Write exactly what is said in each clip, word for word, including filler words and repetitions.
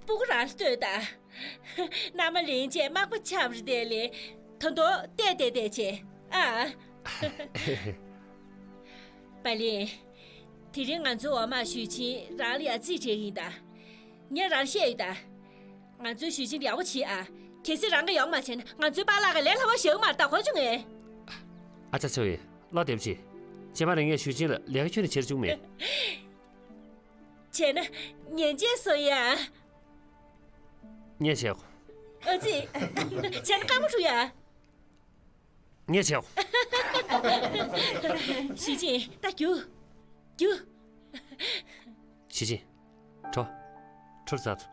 སྤུ་གུ་རང་ལ་ལྟོས་དང་། མནའ་མ་ལེན་བྱས་མག་པ་ཆགས་པ་རེད་དེ་ལས། ད་དུང་བལྟས་བལྟས་བལྟས་བྱས་ཨ། པ་ལིན། དེ་རིང་ང་ཚོའི་འོག་མ་ཞུས་ཆེན་རང་ལ་ཡ་རྩིས་སྤྲད་ཡིན་ད། ངས་རང་བཤད་ཡོད་ད། ང་ཚོའི་ཞུས་ཆེན་ཡག་པོ་བྱེད་ཨ། གལ་སྲིད་རང་གིས་ཡག་པོ་མ་བྱས་ན་ང་ཚོའི་པཱ་ལགས་ཀྱིས་ལས་སླ་པོ་བཞག་གི་མ་རེད་ད། གོ་བྱུང་ངས། ཨ་ཅག་ཚེ་བྷི། བློ་བདེ་པོ་བྱེད། རྗེས་མ་ལ་ངས་ཞུས་ཆེན་ལ་ལས་ཀ་ཁྱོན་ནས་བྱེད་རྒྱུ་མེད། བྱས་ན་ཉན་བྱས་སོང་ཡ། ངས་བྱས་གོ། ཨ་ཙི། བྱས་ན་དཀའ་མོ་འགྲོ་ཡ། ངས་བྱས་གོ། ཞུས་ཆེན་ད་རྒྱུགས། རྒྱུགས། ཞུས་ཆེན། ཁྲོ། ཁྲོ་ཟ་ཐུ།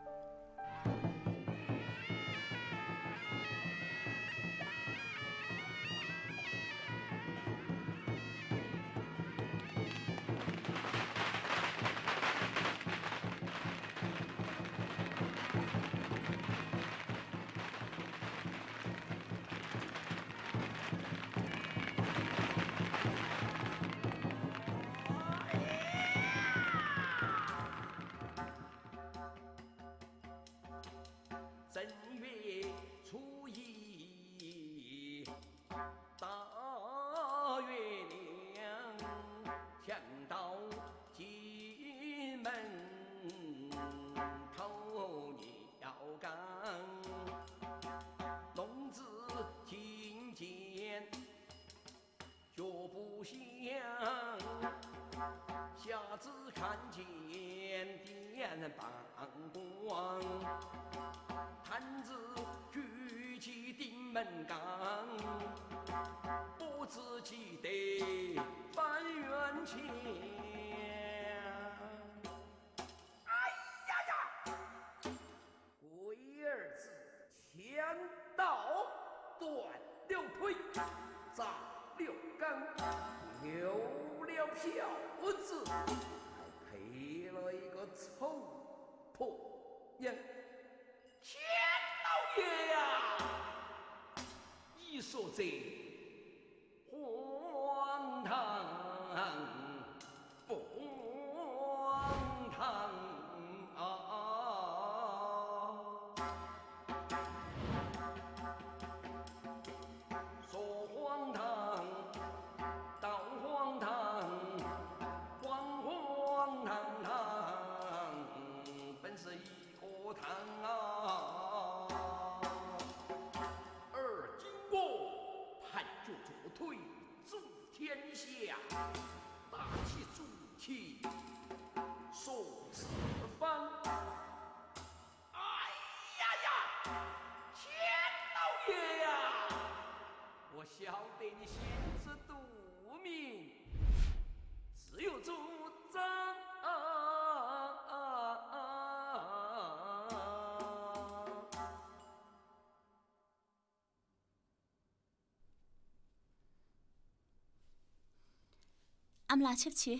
ཨ་མ་ལགས་ཆབ་ཆེ།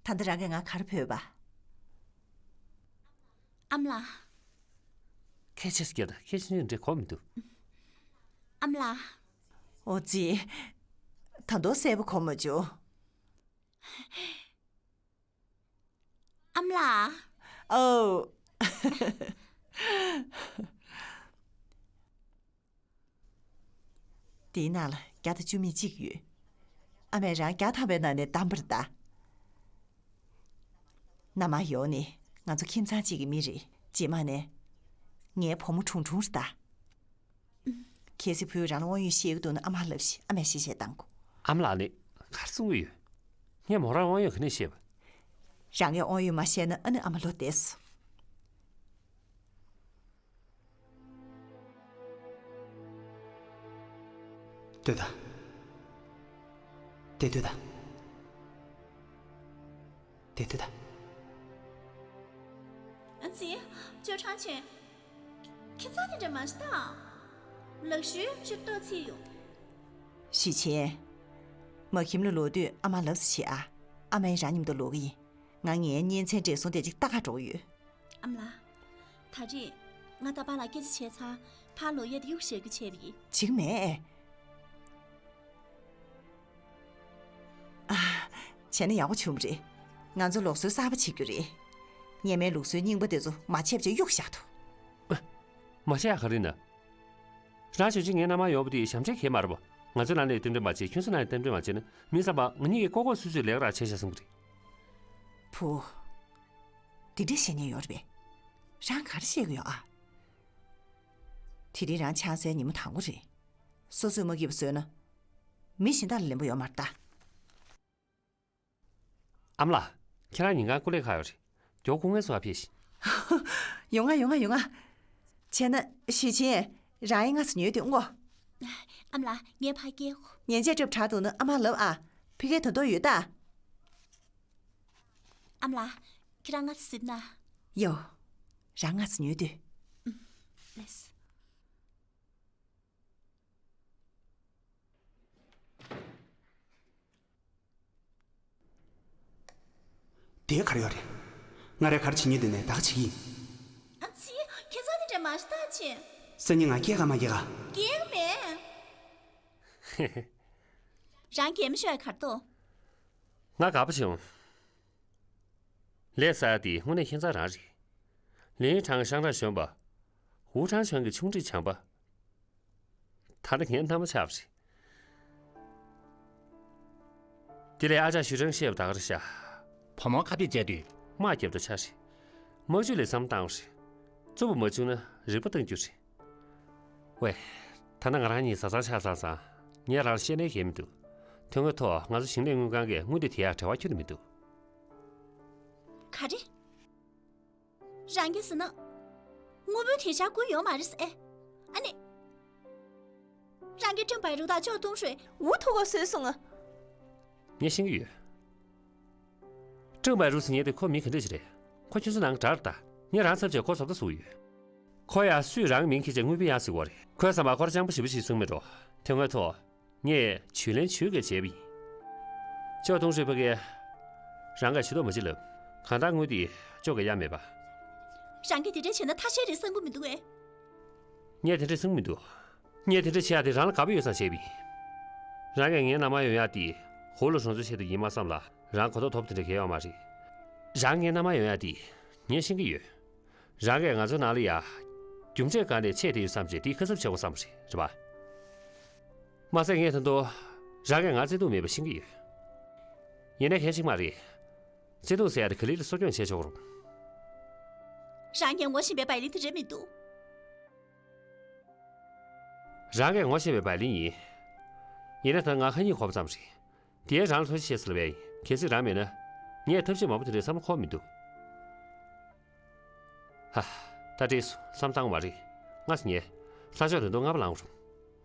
ད་ལྟ་རང་གིས་ང་ག་རེ་ཕུལ་བ། ཨ་མ་ལགས། ཁྱེད་ཆེ་སྐད་ད་ཁྱེད་ཆེ་འདྲེ་གོ་མི་འདུག་ཨ་མ་ལགས། ཨོ་ཙི། ད་དུང་གསལ་པོ་གོ་མ་བྱུང་། ཨ་མ་ལགས། ཨོ། དེའི་ནང་ལ་བརྒྱ་དང་བཅུ་མེད་གཅིག་ཡོད། ཨ་མས་རང་བརྒྱ་ཐམ་པའི་ནང་ནས་བདམས་པ་རེད་ད། མནའ་མ་ཡོང་ནས་ང་ཚོ་ཁྱིམ་ཚང་གཅིག་གི་མི་རེད། རྗེས་མ་ནས་ངའི་བུ་མོ་ཁྲུང་ཁྲུང་རེད་ད། གལ་སྲིད་བུས་རང་ལ་དབང་ཡོད་བཤད་ཀྱི་འདུག་ན་ཨ་མར་ལབ་ཤིག་ཨ་མས་ཞེ་བཤད་བཏང་གོ། ཨ་མ་ལགས་ནས་ག་རེ་གསུང་གི་ཡོད། ངས་མོ་རང་དབང་ཡོད་ག་ནས་བཤད་པ། རང་གིས་དབང་ཡོད་མ་བཤད་ན་ཨ་ནི་ཨ་མ་ལོ་བསྡད་སོང་། ལྟོས་དང་། དེ་ལྟོས་དང་། དེ་ལྟོས་དང་། ཨ་ཙི། ཅོ་ཁྲང་ཆེན། ཁྱེད་ཚང་དེ་འདྲ་མ་ཤི་ད། ལག་ཤུའི་ཕྱིར་ལྟོ་ཚིག་ཡོང་། ཞི་ཆེན། མ་ཁྱིམ་ལ་ལོག་དུས་ཨ་མ་ལབ་ས་བྱེད་ཨ། ཨ་མ་ཡིས་རང་མཉམ་དུ་ལོག་གི་ཡིན། ང་ངའི་གཉེན་ཚན་བགྲེས་སོང་དེ་ཅིག་ལྟ་ག་འགྲོ་གི་ཡོད། ཨ་མ་ལགས། ད་རེས་ང་ད་པཱ་ལགས་སྐད་ཆ་བྱས་ཚར། ཕར་ལོག་ཡ་དེ་གཡུག་བཞག་རྒྱུ་བྱས་པ་ཡིན། བྱེད་ཀྱི་མེད། ཨ། བྱས་ན་ཡག་པོ་བྱུང་བ་རེད། ང་ཚོ་ལུགས་སྲོལ་གསར་པ་བྱེད་རྒྱུ་རེད། གཉེར་མའི་ལུགས་སྲོལ་རྙིང་པ་དེ་ཚོ་མ་བྱས་པ་བྱས་གཡུག་བཞག་ཐུབ། མ་བྱས་ཡ་ག་རེ་ན། རང་ཞུ་ཅིག་ངའི་མནའ་མ་ཡོང་བ་དེ་ཞབས་འདྲེན་གལ་མ་རེད་པ། ང་ཚོའི་ནང་ནས་རྟེན་འབྲེལ་མ་བྱས། ཁྱོད་ཚོའི་ནང་ནས་རྟེན་འབྲེལ་མ་བྱས་ན། མིང་ཙམ་པ་ང་གཉིས་ཀྱིས་ལྐོག་ལྐོག་སུད་སུད་ལས་ཀ་རག་བྱས་བཞག་བསམ་གི་རེད། བུ། འདི་འདྲ་བཤད་མཁན་ཡོད་རེད་པས། རང་ག་རེ་བཤད་ཀྱི་ཡོད་ཨ། དེ་རིང་རང་ཆང་སའི་ཉིན་མོ་དང་པོ་རེད། སོ་སོས་མ་སྐྱིད་པ་བཟོས་ན། མི་གཞན་དག་ལ་ལན་པོ་ཡོད་མ་རེད་ད། ཨ་མ་ལགས། ཁྱེད་རང་ཉིན་གང་སྐུ་ལས་ཁག་ཡོད་རེད། མགྱོགས་སྐུ་ངལ་གསོ་བ་ཕེབས་ཤིག་ཡོང་ང་ཡོང་ང་ཡོང་ང་། བྱས་ན་ཞུས་ཆེན། རང་ཡིན་ང་ཚོ་ཉོས་དུས་ངོ་། ཨ་མ་ལགས་ངས་ཕ་སྐད། ཉན་ཆས་སྤྲོད་དྲག་འདུག་ན་ཨ་མ་ལབ་ཨ། ཕ་སྐད་ད་དུང་ཡོད་ད། ཨ་མ་ལགས། ཁྱེད་རང་ང་ཚོ་གཟིགས་ན། ཡོ། རང་ང་ཚོ་ཉོས་དུས། ལགས། དེ་ག་རེ་ཡོད་རེད། ང་རས་ག་རེ་བྱེད་ཉེས་འདུག་ནས་ད་ག་བྱེད་ཀྱི་ཡིན། ཨ་ཙི། ཁྱེད་ཚོ་དེ་འདྲ་མ་ཤི་ཐག་ཆེ། སང་ཉིན་ང་སྐྱེལ་ག་མ་སྐྱེལ་ག་སྐྱེལ་གི་མེད། རང་སྐྱེལ་མ་ཤོར་ཡ་ག་རེ་འདུག་ང་དགའ་པོ་བྱུང་། ལས་ས་ཡ་དེ་དངོས་གནས་ཁྱད་མཚར་རང་རེད། ལིན་ཁྲང་ཤང་ཁྲ་གཞོན་པ། ཝུ་ཁྲང་ཆང་གི་ཆུང་འདྲིས་བྱམས་པ། ད་ནི་ངའི་མནའ་མ་ཆགས་པ་རེད། དེ་ལས་ཨ་ཅག་ཞུ་ཁྲང་བཤད་པ་ད་ག་རེ་ཤག་བུ་མོ་ཁ་གཏད་བཅད་དུས། དམག་རྒྱབ་ཏུ་ཆ་རེད། དམག་ཇུས་ལས་བསམ་བཏང་བ་རེད། རྩུབ་པོ་མ་བྱུང་ན་རིག་པ་བཏང་རྒྱུ་རེད། ཝེ། ད་ནི་ང་རང་གཉིས་བཟའ་ཚང་ཆགས་ཚར་ཙང་། ངས་རང་ལ་བཤད་ནས་ཁེལ་མི་འདུག་དོན་དངོས་ཐོག་ང་ཚོ་ཞིང་ལས་དངུལ་ཁང་གིས་དངུལ་དེ་དེ་ཡག་འབྲེལ་བ་ཁྱོན་ནས་མི་འདུག་ག་རེ། རང་གིས་ཟེར་ན། དངུལ་བུན་དེ་ཤག་བསྐུར་ཡོད་མ་རེད་ཟེར་ཨེ། ཨ་ནི། རང་གིས་ཀྲང་པའེ་རུ་དང་ཅོ་ཏུང་ཧྲུའེ་འུ་ཐུག་གོ་བཟོས་སོང་ང་། ངས་ཤེས་ཀྱི་ཡོད། ཀྲང་པའེ་རུ་ཟེར་མཁན་དེ་ཁོ་མི་ག་འདྲ་ཞིག་རེད། ཁོ་ཁྱོད་ཚོ་ནང་གྲྭ་རེད་ད། ངས་རང་ཚབ་བྱས་ཁོ་བཟོ་ལྟ་བཟོ་གི་ཡོད། ཁོ་ཡང་སུས་རང་མིང་འཁྱེར་བྱས་དངུལ་བུན་ཡག་ཟེར་གོ་རེད། ཁོས་བསམ་པ་ཁོ་རང་སྤྱང་པོ་ཞེ་པོ་ཞིག་གསུང་མེད་འགྲོ། དོན་དངོས་ཐོག་ངས་ཇུས་ལེན་ཇུས་གལ་བྱས་པ་ཡིན། ཅོ་ཏུང་ཧྲུའེ་ཕ་གིར། རང་གིས་ཇུས་གཏོགས་མ་བྱེད་ལབ། གང་ལྟར་དངུལ་དེ་ཅོ་གིས་གཡར་མེད་པ། རང་གིས་དེ་འདྲ་བྱས་ན་ཐ་ཤལ་རེད་བསམ་གྱི་མི་འདུག་གས། ངས་དེ་འདྲ་བསམ་གྱི་མི་འདུག་ངས་དེ་འདྲ་བྱེད་ཡག་དེ་རང་ལ་དགའ་པོ་ཡོད་ཙང་བྱས་པ་ཡིན། རང་གིས་ངའི་མནའ་མ་ཡོང་ཡག་དེ་ཧུའུ་ལུའུ་གྲོང་ཚོའི་ཆེད་དུ་ཡིན་མ་བསམ་ལ། རང་གོ་རྟོགས་ཐོབ་དེ་འདྲ་གང་ཡང་ཡོད་མ་རེད། རང་ངའི་མནའ་མ་ཡོང་ཡག་དེ་ངས་ཤེས་ཀྱི་ཡོད། རང་གིས་ང་ཚོའི་ནང་ལ་ཡ། རྒྱུ་འབྲས་སྒང་ནས་ཆད་དེ་ཡོད་བསམ་བྱས་དེ་ཁ་གསབ་བྱེད་དགོས་བསམ་པ་རེད། རེད་པ། མ་ཟད་ངས་ད་དུང་། རང་གིས་ང་བརྩེ་དུང་མེད་པ་ཤེས་ཀྱི་ཡོད། ཡིན་ནའི་གལ་ཆེན་མ་རེད། བརྩེ་དུང་ཟེར་ཡ་དེ་ག་ལེར་ལ་གསོ་སྐྱོང་བྱས་ཆོག་རུང་། རང་ངས་ངོ་ཤེས་པའི་བའི་ལིན་དེ་རེད་མི་འདུག་རང་གིས་ངོ་ཤེས་པའི་བའི་ལིན་ཡིན། ཡིན་ན་ད་ང་ཁ་ཉིན་གོ་བ་ཙམ་རེད། དེས་རང་ལ་ཐུགས་རྗེ་ཆེ་ཟེར་བས་ཡིན། གལ་སྲིད་རང་མེད་ན། ངས་ཐབས་ཤེས་མང་པོ་དེ་འདྲའི་བསམ་བློ་འཁོར་མི་འདུག་ཧ། ད་འགྲིག་སོང་། བསམ་བཏང་བ་མ་རེད། ང་ཚོ་ཉལ། ས་ཕྱོགས་ད་དུང་སྔ་པོ་ལངས་རུང་།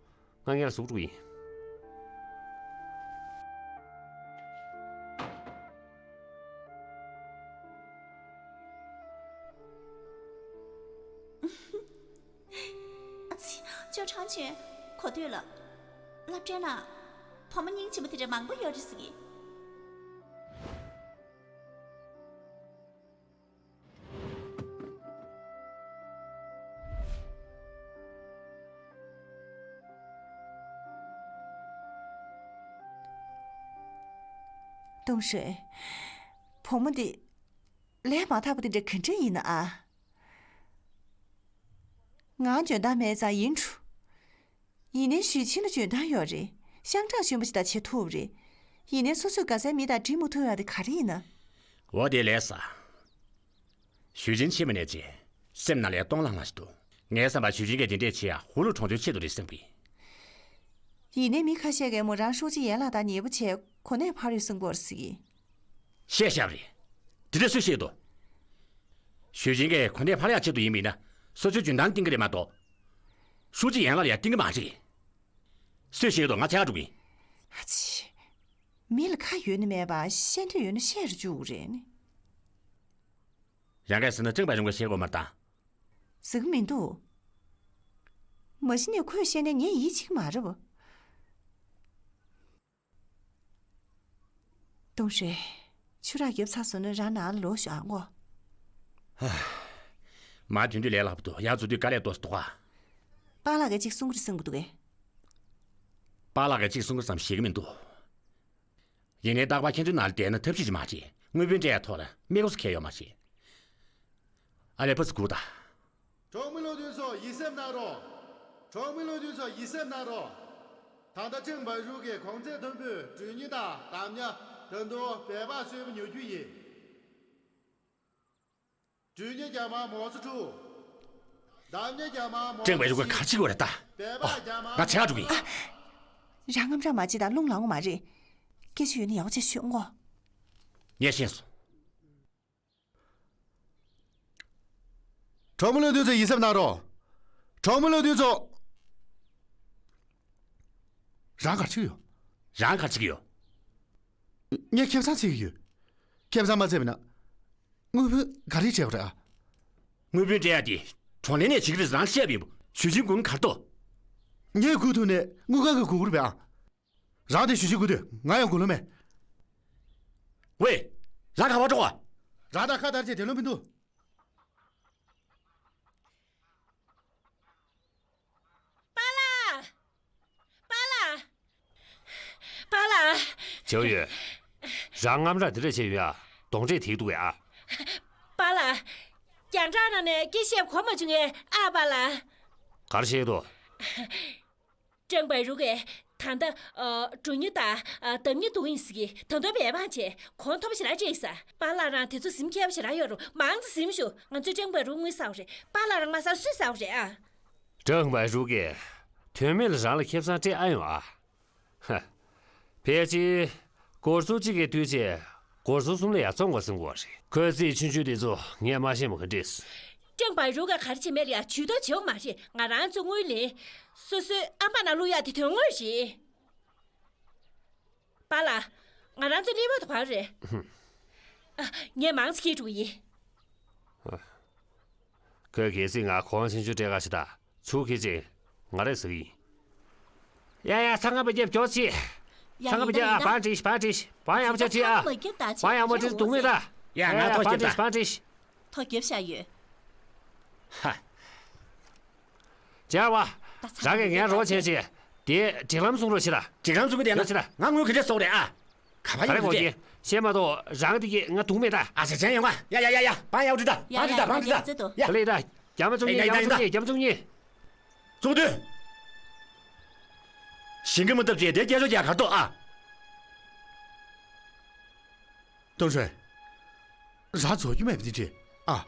ང་ངལ་གསོ་འགྲོ་གི་ཡིན། ཨ་ཙི། ཅོ་ཁྲང་ཆེན། གོ་ཐོས་ལ། སློབ་གྲྭའི་ནང་། བུ་མོ་སྙིང་རྗེ་མོ་དེ་འདྲ་མང་པོ་ཡོད་རེད་ཟེར་གི། ཏུང་ཧྲུའེ། བུ་མོ་འདི། ལས་མ་དག་པ་འདི་འདྲ་ག་འདྲ་ཡིན་ན་ཨ། ང་འཇོན་ཐང་མེད་ཙང་ཡིན་འགྲོ། ཡིན་ནའི་ཞུས་ཆིན་ལ་འཇོན་ཐང་ཡོད་རེད། ཤང་ཁྲག་གཞོན་པ་ཞིག་དང་བྱེད་ཐུབ་རེད། ཡིན་ནའི་སོ་སོའི་དགའ་སའི་མི་དང་འགྲིག་མ་ཐུབ་ཡག་དེ་ག་རེ་ཡིན་ན། འོ་དེ་ལས་ས། ཞུས་ཆིན་ཕྱི་མ་ནས་ཅི། སེམས་ནང་ལ་སྟོང་ལྷང་ལྷང་ཞིག་འདུག་ངའི་བསམ་པར་ཞུས་ཆིན་གྱིས་དེ་འདྲས་བྱེད་ཡ་ཧུའུ་ལུའུ་གྲོང་ཚོའི་ཆེད་དུ་རེད་བསམ་གི། ཡིན་ནའི་མི་ཁ་ཤས་ཀྱིས་མོ་རང་ཧྲུའུ་ཅི་ཡན་ལགས་དང་ཉེ་པོ་བྱས་གོ་གནས་འཕར་ཡོད་བསམ་གྱི་ཡོད་རེད་ཟེར་གི། བཤད་ཤག་རེད། དེ་འདྲ་སུས་བཤད་འདུག་ཞུས་ཆིན་གྱིས་གོ་གནས་འཕར་ཡག་ཆེད་དུ་ཡིན་མིན་ན། སོ་སོའི་འཇོན་ཐང་བསྟན་གྱི་རེད་མ་གཏོགས། ཧྲུའུ་ཅི་ཡན་ལགས་ལ་ཡང་བསྟན་གྱི་མ་རེད། སུས་བཤད་འདུག་ང་ཆ་ག་འགྲོ་གི་ཡིན། ཨ་ཙི། མི་ལ་ཁ་ཡོད་ན་མེད་པ་བཤད་འདོད་ཡོད་ན་བཤད་རུ་བཅུག་རེད་ནི། རང་གིས་ཟེར་ན་ཅང་པའི་རང་གིས་བཤད་དགོས་མ་རེད་ད། ཟེར་གི་མི་འདུག་མ་གཞི་ནས་ཁོས་བཤད་ནས་ངས་ཡིད་ཆེས་ཀྱི་མ་རེད་པ། ཏུང་ཧྲུའེ། ཆུ་རགས་རྒྱབ་ཚར་སོང་ན་རང་ནང་ལ་ལོག་ཤོག་ཨ་ངོ་། མ་དོན་དུས་ལས་སླ་པོ་འདུག་ཡར་འཛུལ་དུས་དཀའ་ལས་ཏོག་ཙམ་འདུག་ག་པཱ་ལགས་ཀྱིས་གཅིག་གསུང་གི་རེད་བསམ་གྱི་འདུག་གས། པཱ་ལགས་ཀྱིས་གཅིག་གསུང་གི་རེད་བསམ་ཞེད་ཀྱི་མི་འདུག་ཡིན་ནའི་རྟག་པར་ཁྱེད་ཚོའི་ནང་ལ་བསྡད་ན་ཐབས་ཤེས་ཅིག་མ་བྱེད། དངུལ་བུན་སྤྲད་ཡ་ཐོག་ལ་མི་གོ་ས་གལ་ཡོད་མ་རེད། ཨ་ལས་པ་ཚོ་སྒུག་དང་། གྲོང་མི་བློ་མཐུན་ཚོ་ཡིད་སེམས་གནང་རོགས། གྲོང་མི་བློ་མཐུན་ཚོ་ཡིད་སེམས་གནང་རོགས། ད་ལྟ་ཀྲེང་བའི་རུ་གིས་གོང་ཚད་མཐོན་པོས་གྲོས་ཉིན་དང་བདག་ཉ་ད་དུང་བལ་པ་གསོན་པོ་ཉོ་རྒྱུ་ཡིན། གྲོས་ཉིན་རྒྱ་མ་མོ་ཚོ་ཕྲུག་བདག་ཉ་རྒྱ་མ་མོ་ཀྲེང་བའི་རུ་གིས་ག་རེ་བྱེད་ཀྱི་ཡོད་རེད་ད། བལ་པ་ཨོ། རྒྱ་མ་ང་བྲེལ་བ་འགྲོ་གི་ཡིན། རང་དངངས་སྐྲག་མ་བྱེད་དང་། རླུང་ལངས་དགོས་མ་རེད། སྐད་ཆ་ཡོད་ན་ཡག་པོ་བྱས་ཤོད་ངོ་། ངས་ཤེས་སོང་། གྲོང་མི་བློ་མཐུན་ཚོ་ཡིད་སེམས་གནང་རོགས། གྲོང་མི་བློ་མཐུན་ཚོ། རང་ག་རེ་བྱེད་ཀྱི་ཡོད། རང་ག་རེ་བྱེད་ཀྱི་ཡོད། ངས་ཁེ་བཟང་བྱེད་ཀྱི་ཡོད། ཁེ་བཟང་མ་བྱས་པ་ཡིན་ན། དངུལ་བུན་ག་རེ་སྤྲད་དགོས་རེད་ཨ། དངུལ་བུན་སྤྲད་ཡ་དེ་གྲོང་ལྷན་ནས་བྱེད་ཀྱི་རེད། རང་བཤད་པ་ཡིན་པ། ཞུས་ཅིན་ཀུན་གར་ཏོ། ངས་སྒུག་ཐུབ་ནས་དངུལ་ཁང་གིས་སྒུག་དགོས་རེད་པས་ཨ། རང་དེ་ཞུ་ཞུ་དགོས་དུས་ང་ཡང་དགོས་ལོ་མེད། ཝེ། རང་ག་པར་འགྲོ་བ། རང་དང་ཁ་བརྡ་བྱས་བསྡད་ལོང་མི་འདུག་པཱ་ལགས། པཱ་ལགས། པཱ་ལགས། ཅའོ་ཡུས། རང་དངངས་སྐྲག་འདི་འདྲ་བྱས་ཡོད་ཨ། གདོན་འདྲེ་དེ་འདུག་གས་ཨ། པཱ་ལགས། རྒྱང་བསྒྲགས་ནང་ནས་སྐད་བཤད་གོ་མ་བྱུང་ངས་ཨ་པཱ་ལགས། ག་རེ་བཤད་འདུག་ཀྲེང་བའི་རུ་གིས་ད་ལྟ་ཨ། གྲོ་ཉ་དང་ཨ། འདམ་ཉ་བསྡུ་གི་ཡིན་ཟེར་གི། ད་དུང་བལ་པ་བྱས་གོང་མཐོ་པོ་ཞེ་དྲག་སྤྲད་ཡིན་ས། པཱ་ལགས་རང་དེ་ཚོ་གཟིམ་མཁས་པོ་ཞེ་དྲག་ཡོད་རུང་མང་ཙམ་གཟིམ་ཤོག་ང་ཚོས་ཀྲེང་བའི་རུ་དངུལ་ཟ་བ་རེད། པཱ་ལགས་རང་མ་ཟ་སུས་ཟ་བ་རེད་ཨ། ཀྲེང་བའི་རུ་གིས་དོན་མེད་ལ་རང་ལ་ཁེ་བཟང་སྤྲད་ཨ་ཡོང་ཨ། ཧ། ཕལ་ཆེར་སྒོར་ཟུར་གཅིག་གི་དུས་ཆེ། སྒོར་ཟུར་གསུམ་ལ་ཡ་བཙོང་དགོས་ཟིན་དགོས་རེད། ཁོའི་རྩིས་ཆུང་ཆུང་དེ་ཚོ་ངས་མ་ཤེས་པ་ག་འདྲས། ཀྲེང་བའི་རུ་གིས་ག་རེ་བྱེད་མེད་ལ་ཡ་ཇུས་གཏོགས་བྱེད་དགོས་མ་རེད། ང་རང་ཚོ་དངུལ་ལེན། སོ་སོའི་ཨམ་ཕ་ནང་བླུག་ཡག་དེ་དོན་དངོས་རེད། པཱ་ལགས། ང་རང་ཚོ་གླེན་པ་དུ་བར་རེད། ཨ། ངས་མང་ཙམ་འཁྱེར་འགྲོ་གི་ཡིན། ཁོས་གལ་སྲིད་ང་གོང་ཆེན་ཆུང་སྤྲད་ག་ཞིག་ད་ཚུར་ཁྱེར་ཅིག་ང་རེ་ཟེར་གི་ཡིན། ཡ་ཡ། ཚང་མ་བར་རྒྱབ་སྐྱོར་བྱེད། ཡ། ཚང་མ་བར་ཡིན་ན་རྒྱབ། ཨ། ཡིན་ན། བང་བསྒྲིགས། བང་བསྒྲིགས། བང་ཡག་པོ་བྱས་བྱེད་ཨ། ཚང་མ་བརྒྱབ་ད། བང་ཡག་པོ་བྱས། འོ་ཟེར། འདུག་མེད་ད། ཡ། ཡ་ང་ཡ། ཐོག་བང་བརྒྱབ་ད། བང་བསྒྲིགས། ཐོག་བརྒྱབ་བཞག་ཡོད། ཧ། རྒྱལ་བ། ད་ཚང་མ་རང་གིས་ངའི་རོགས་བྱས་བྱས། དེ་སྒྲིག་ལམ་སྲུང་རོགས་བྱེད་ད། སྒྲིག་ལམ་སྲུང་གི་བསྡད་ན། ཡོད་བྱེད་ད། ང་དངུལ་ག་འདྲས་གསོག་རེད་ཨ། ག་པར་ག་རེ་ཡོང་གི་དགོས་རེད། ཀྱི་ཤེས་མ་གཏོགས་རང་དེ་གིས་ང་འདུག་མེད་ད། ཨ་ཙི། ཅན་ཡོང་ང་། ཡ་ཡ་ཡ་ཡ། བང་ཡག་པོ་བསྒྲིགས་ད། ཡ། བང་བསྒྲིགས་ད། བང་བསྒྲིགས་ད། ཡ། ཡ། ལེ་ད། རྒྱ་མ་བཅུ་གཉིས། ཡ། རྒྱ་མ་བཅུ་གཉིས། རྒྱ་མ་བཅུ་གཉིས། ཚོགས་འདུ། ཞིང་ཁ་མ་བཏབ་ཅེས་དེ་སྐད་ཆ་རྒྱག་གར་ཐོག་ཨ། ཏུང་ཧྲོས། རང་རྫོགས་རྒྱུ་མེད་པ་འདི་འདྲས་ཨ།